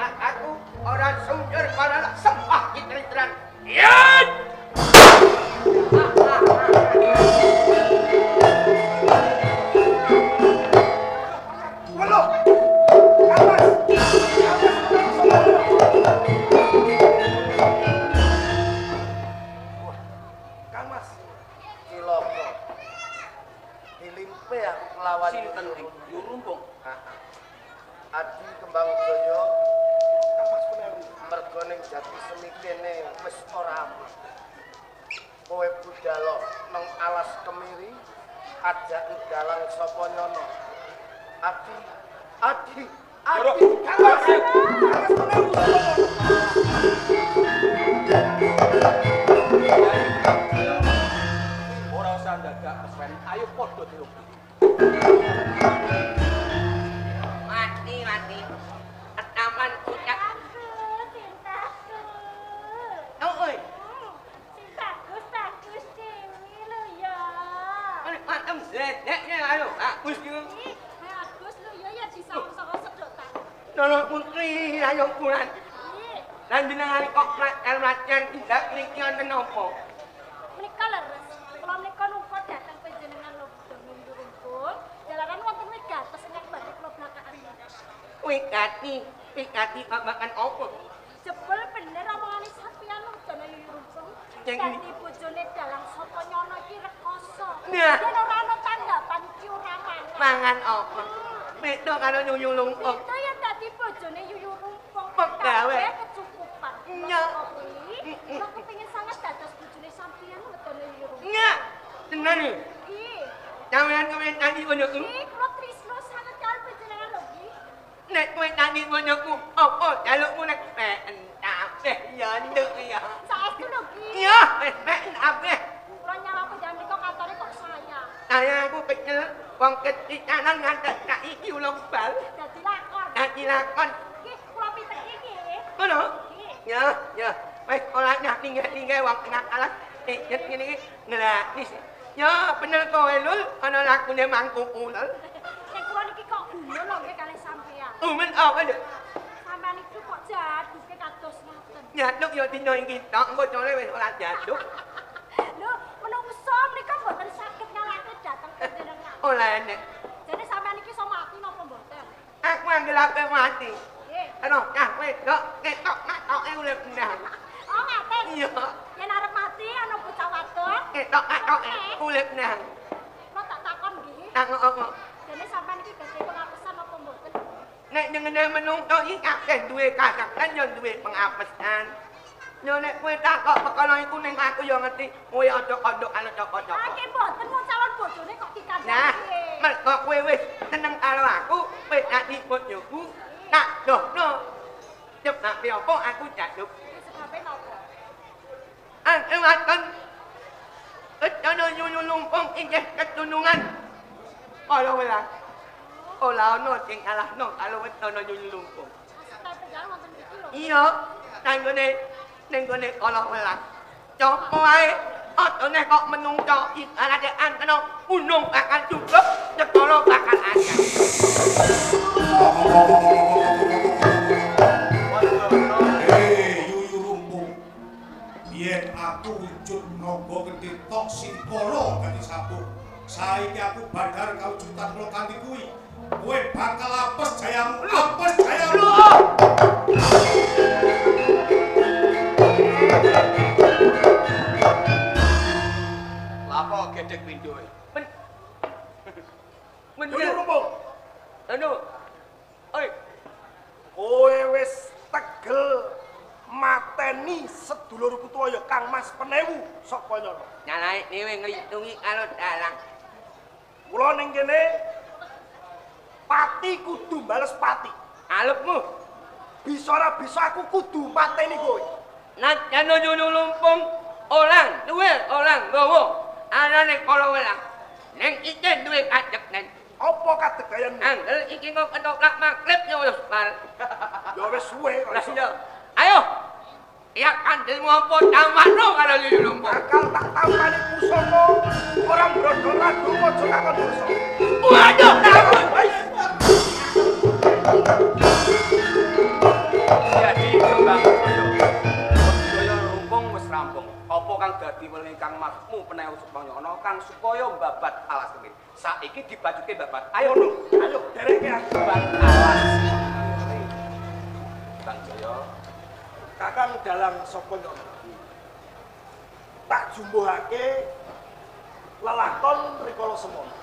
Aku ora sumber para sembah kitritran. Kang Mas, Cilaka. Dilimpe aku kelawan Sinten iki? Yuyu Rumpung. Adi Kembang Jaya Kang Mas Penewu. mergo ning jati semi kene wis ora aman. Kowe budhalo nang alas kemiri ajak dalang sapa nyono. Adi, Adi, Adi, Kang Mas. Kang Mas Penewu sapa nyono? Ora usah ndadak kesuwen, ayo padha dirupi. Mati, mati. Taman ucap. Aku cintaku. Oh, oi. Sing bagus-bagus dewe lho ya. Matem zedeknya ayo, bagus iki. Ih, bagus lho ya ya disawang-sawang sedotan. Nono putri ayo pulang. Ih, Lan jenengan kok mlacan tindak niki wonten napa? menika leres. Kula menika nungko dhateng panjenengan lho Yuyu Rumpung. Jalaran wonten wigatos ingkang badhe kula blakaken. Wigati, wigati babagan apa? Jebul bener omongane sampeyan lho Dana Yuyu Rumpung. Sing Dadi bojone dalang sapa nyono iki rekoso. Nah. Yen ora ana tanggapan iki ora mangan. Mangan apa? Beda karo Yuyu Rumpung. Itu yang dadi bojone Yuyu Rumpung. Pegawe. Kabeh kecukupan. Nya. Kuwi, kula kepengin sangat dados bojone sampeyan lho Dana Yuyu Rumpung. Nya, tenan iki. Nggih. Sampeyan kepen tani bojoku? Nggih, kula trisno sanget karo panjenengan lho nggih. Nek kowe tani bojoku, apa jalukmu nek peken kabeh ya nduk ya. Saestu lho nggih. Iya, wis peken kabeh. Kula nyawang panjenengan menika kantore kok saya. Saya aku kecil, wong kecikanan ngantek saiki ulung bal. Dadi lakon. Dadi lakon. Nggih, kula piteki nggih. Ngono? Nggih. Ya, ya. Wis ora nyah tinggal-tinggal wong tengah alas pijet ngene iki gratis. Ya, bener kowe lul, ana lakune mangku ulul. Nek kula niki kok gumun lho nggih kalih sampeyan. Umen apa lho? Sampeyan niku kok jaduke kados ngoten. Jaduk ya dina iki tok, engko sore wis ora jaduk. Lho, menungso menika mboten saged ngalahke dhateng panjenengan. Ora enek. Jane sampeyan iki iso mati napa mboten? Aku anggere ape mati. Nggih. Ana cah wedok ketok katoke urip nang. Oh, ngaten. Iya. Yen arep mati ana bocah wadon, Ketok katoke urip nang. Kula tak takon nggih. Takon apa? Jane sampeyan iki gadhe pengapesan napa mboten? Nek nyengene menungso iki kabeh duwe kasakten ya duwe pengapesan. Yo nek kowe takok perkara iku ning aku ya ngerti, kowe aja kandhak karo cocok-cocok. Ah, nggih mboten wong calon bojone kok dikandhake. Nah, mergo kowe wis seneng karo aku, wis dadi bojoku, tak dohno. Sebabe apa aku jaluk? Sebabe napa? Aku waton. Wetana Yuyu Lumpung inggih ketunungan. Kala welas. Ora ana sing kalahno karo wetana Yuyu Lumpung. Maksud panjenengan wonten mriki lho. Iya, tanggone ning gone kala welas. Coba wae atone kok menungso ibarate antena gunung bakal cukup, segala bakal anyar. Hei, Yuyu Rumpung. Biyen aku wujud naga gedhe tok singkala dadi sabuk. Saiki aku badhar kawujudan kula kanthi kuwi. Kowe bakal apes jayamu, apes jayamu. Lapo gedhek pindoe. Yo rumpung. Anu. Oi. Kowe wis tegel mateni sedulurku tuwa ya Kang Mas Penewu saka nyono. Nyalae dhewe ngritungi karo dalang. Mula ning kene pati kudu bales pati. Alepmu bisa ora bisa aku kudu mateni kowe. Najan nyuyu lumpung orang duwe orang gawa anane kala welang. Ning iki duwe kadeknen. Apa kadegayanmu? Angel iki kok ketoprak maklip ya wis mal. Ya wis suwe kok iso. Ayo. Ya kandelmu apa tampano karo nyuyu lumpung. Bakal tak tampani pusaka ora brodol radu aja kakon dosa. Waduh, Jadi Kembang Jaya. Jaya Rumpung wis rampung. Apa kang dadi weling Kang Masmu Penewu Supanyono kang supaya mbabat alas kemiri. Saiki dibajuke babat. Ayo ngono. Ayo dereke aku babat alas. Kang Jaya. Kakang dalang sapa nyono. Tak jumbuhake lelakon rikala semono.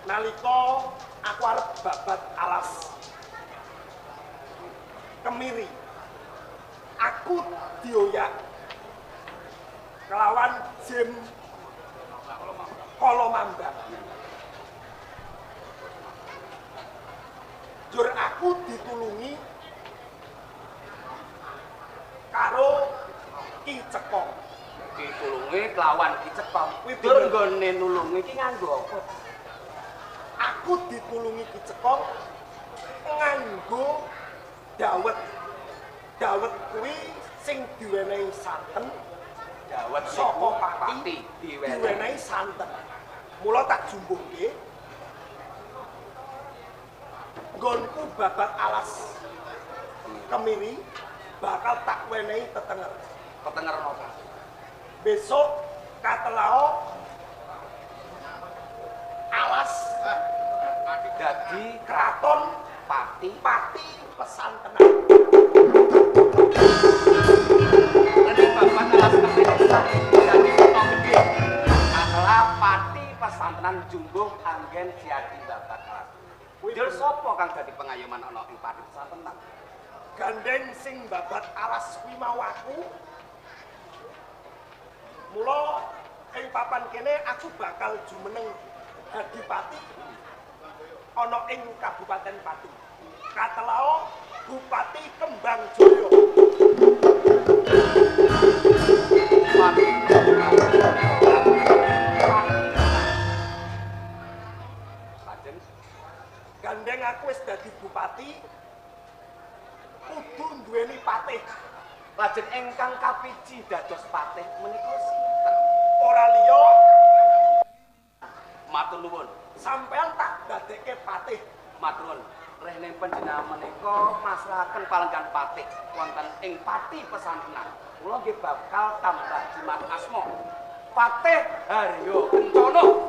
Nalika aku arep babat alas kemiri, aku dioyak kelawan Jim Kolomambang. Jur aku ditulungi karo Ki Cekong. Ditulungi kelawan Ki Cekong. Kuwi jur nggone nulungi iki nganggo apa? Aku ditulungi Ki Cekong nganggo dawet. Dawet kuwi sing diwenehi santen. Dawet saka pati diwenehi santen. Mula tak jumbuhke nggonku babat alas kemiri bakal tak wenehi tetenger. Tetenger napa? Besok katelao alas dadi kraton pati pati pesantenan. Rene babat alas kemiri dadi kutha gedhe. Adalah pati pesantenan jumbuh anggen siadi babat alas. Njur sapa kang dadi pengayoman ana ing pati pesantenan? Gandeng sing babat alas kuwi mau aku. Mula ing papan kene aku bakal jumeneng Adipati ana ing Kabupaten Pati. Katelao Bupati Kembang Jaya. Bupati Kembang Jaya. Lajeng gandeng aku wis dadi bupati kudu duweni patih. Lajeng ingkang kapiji dados patih menika sinten? Ora liya matur nuwun. Sampeyan tak dadekke patih. Matur nuwun. Rehne panjenengan menika masrahaken palenggan patih wonten ing Pati Pesantenan. Kula nggih bakal tambah jimat asma. Patih Haryo Kencana.